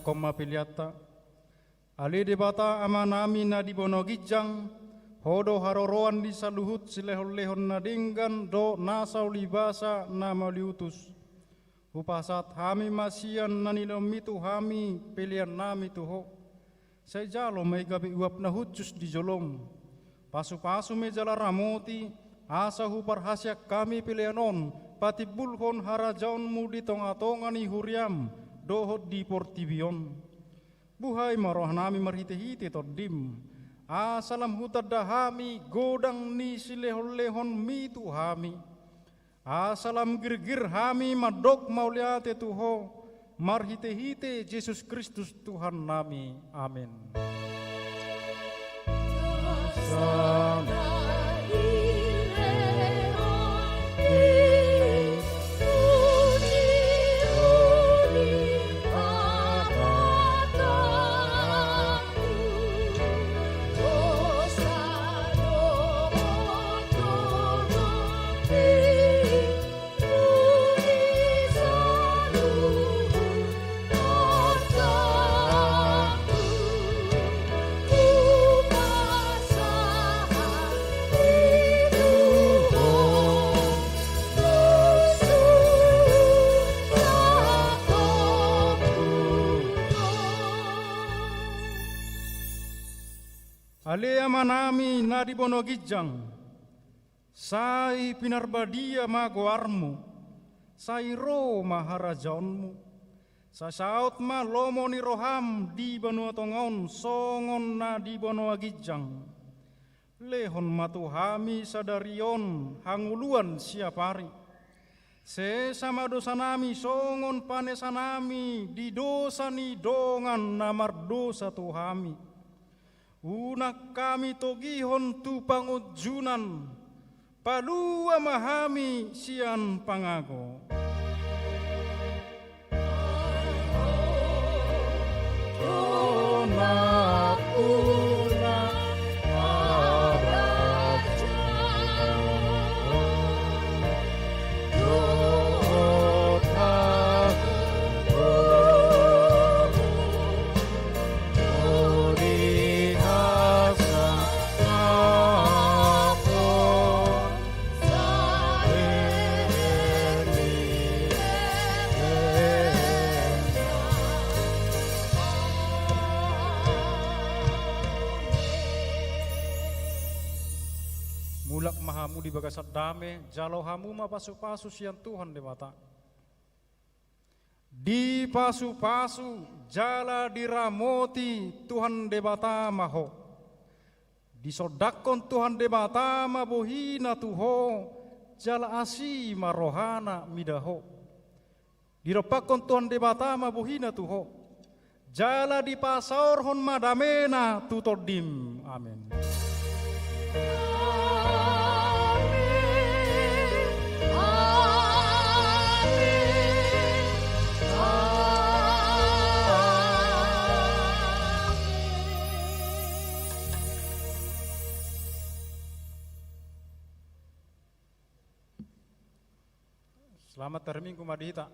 Homma peleanta. Ale Debata Amanami na di banua ginjang, Ho do haroroan ni saluhut silehonlehon na denggan dohot nasa ulibasa na mauliutus. Hupasahat hami ma sian na nilehonMi tu hami peleannami tu Ho. Sai jalo ma i gabe uap na hushus di jolom. Pasupasu ma i jala ramoti, asa huparhaseang hami pelean on patimbulhon harajaonMu di tongatonga ni huriaM dohot di portibi on. Buhai ma rohanami marhitehite TondiM, asa lam hutanda hami godang ni silehonlehonMi tu hami. Asa lam girgir hami mandok mauliate tu Ho, marhitehite Jesus Kristus Tuhannami. Amen. Ale Amanami na di banua ginjang, sai pinarbadia ma goarMu, sai ro ma harajaonMu, sai saut ma lomo ni rohaM di banua tonga on songon na di banua ginjang. Lehon ma tu hami sadari on hangoluan siapari. Sesa ma dosanami songon panesanami di dosa ni dongan na mardosa tu hami. Unang hami togihon tu pangunjunan, palua ma hami sian pangago. Mulak ma hamu di bagasan dame, jalo hamu ma pasupasu sian Tuhan Debata. Dipasupasu jala diramoti Tuhan Debata ma ho. Disondangkon Tuhan Debata ma bohina tu ho, jala asi ma rohana mida ho. Didompakkon Tuhan Debata ma bohina tu ho, jala dipasaorhon ma damena tu tondim. Amen. Selamat hari Minggu ma di hita.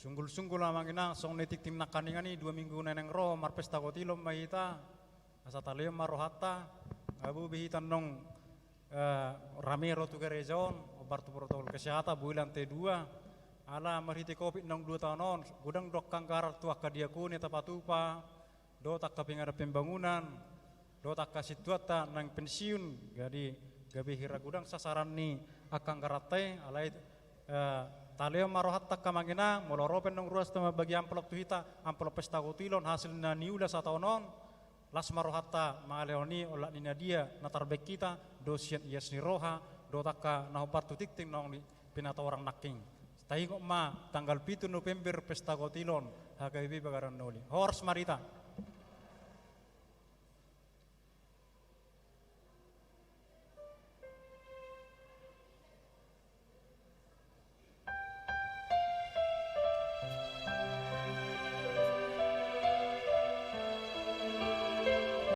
Sunggul-sunggul amang inang, songon i tingting nangkaningan i, dua minggu na naeng ro marpesta kotilon ma hita. Asa talehon ma rohanta. Nga boi be hita naung, eh, rame ro tu gareja on, hombar tu protokol kesehatan, boi lantai dua. Ala marhite covid naung dua taon on, godang do angka anggaran tu angka diakon i tapatupa. Dohot angka pengadaan pembangunan, dohot angka sintuanta naeng pensiun, jadi gabe hira godang sasaran ni angka anggaranta i, alai, eh, talehon ma rohanta angka amang inang, molo ro pe naung ruas na mambagi amplop tu hita, amplop pesta kotilon, hasil na niula sataon on, las ma rohanta mangalehon i, olat ni na dia na tarbaen hita, do sian ias ni roha, dohot angka na hombar tu tingting naung ni pinatorang nangkin. Taingot ma tanggal pitu November pesta kotilon H K B Bagaran Noli. Horas ma di hita.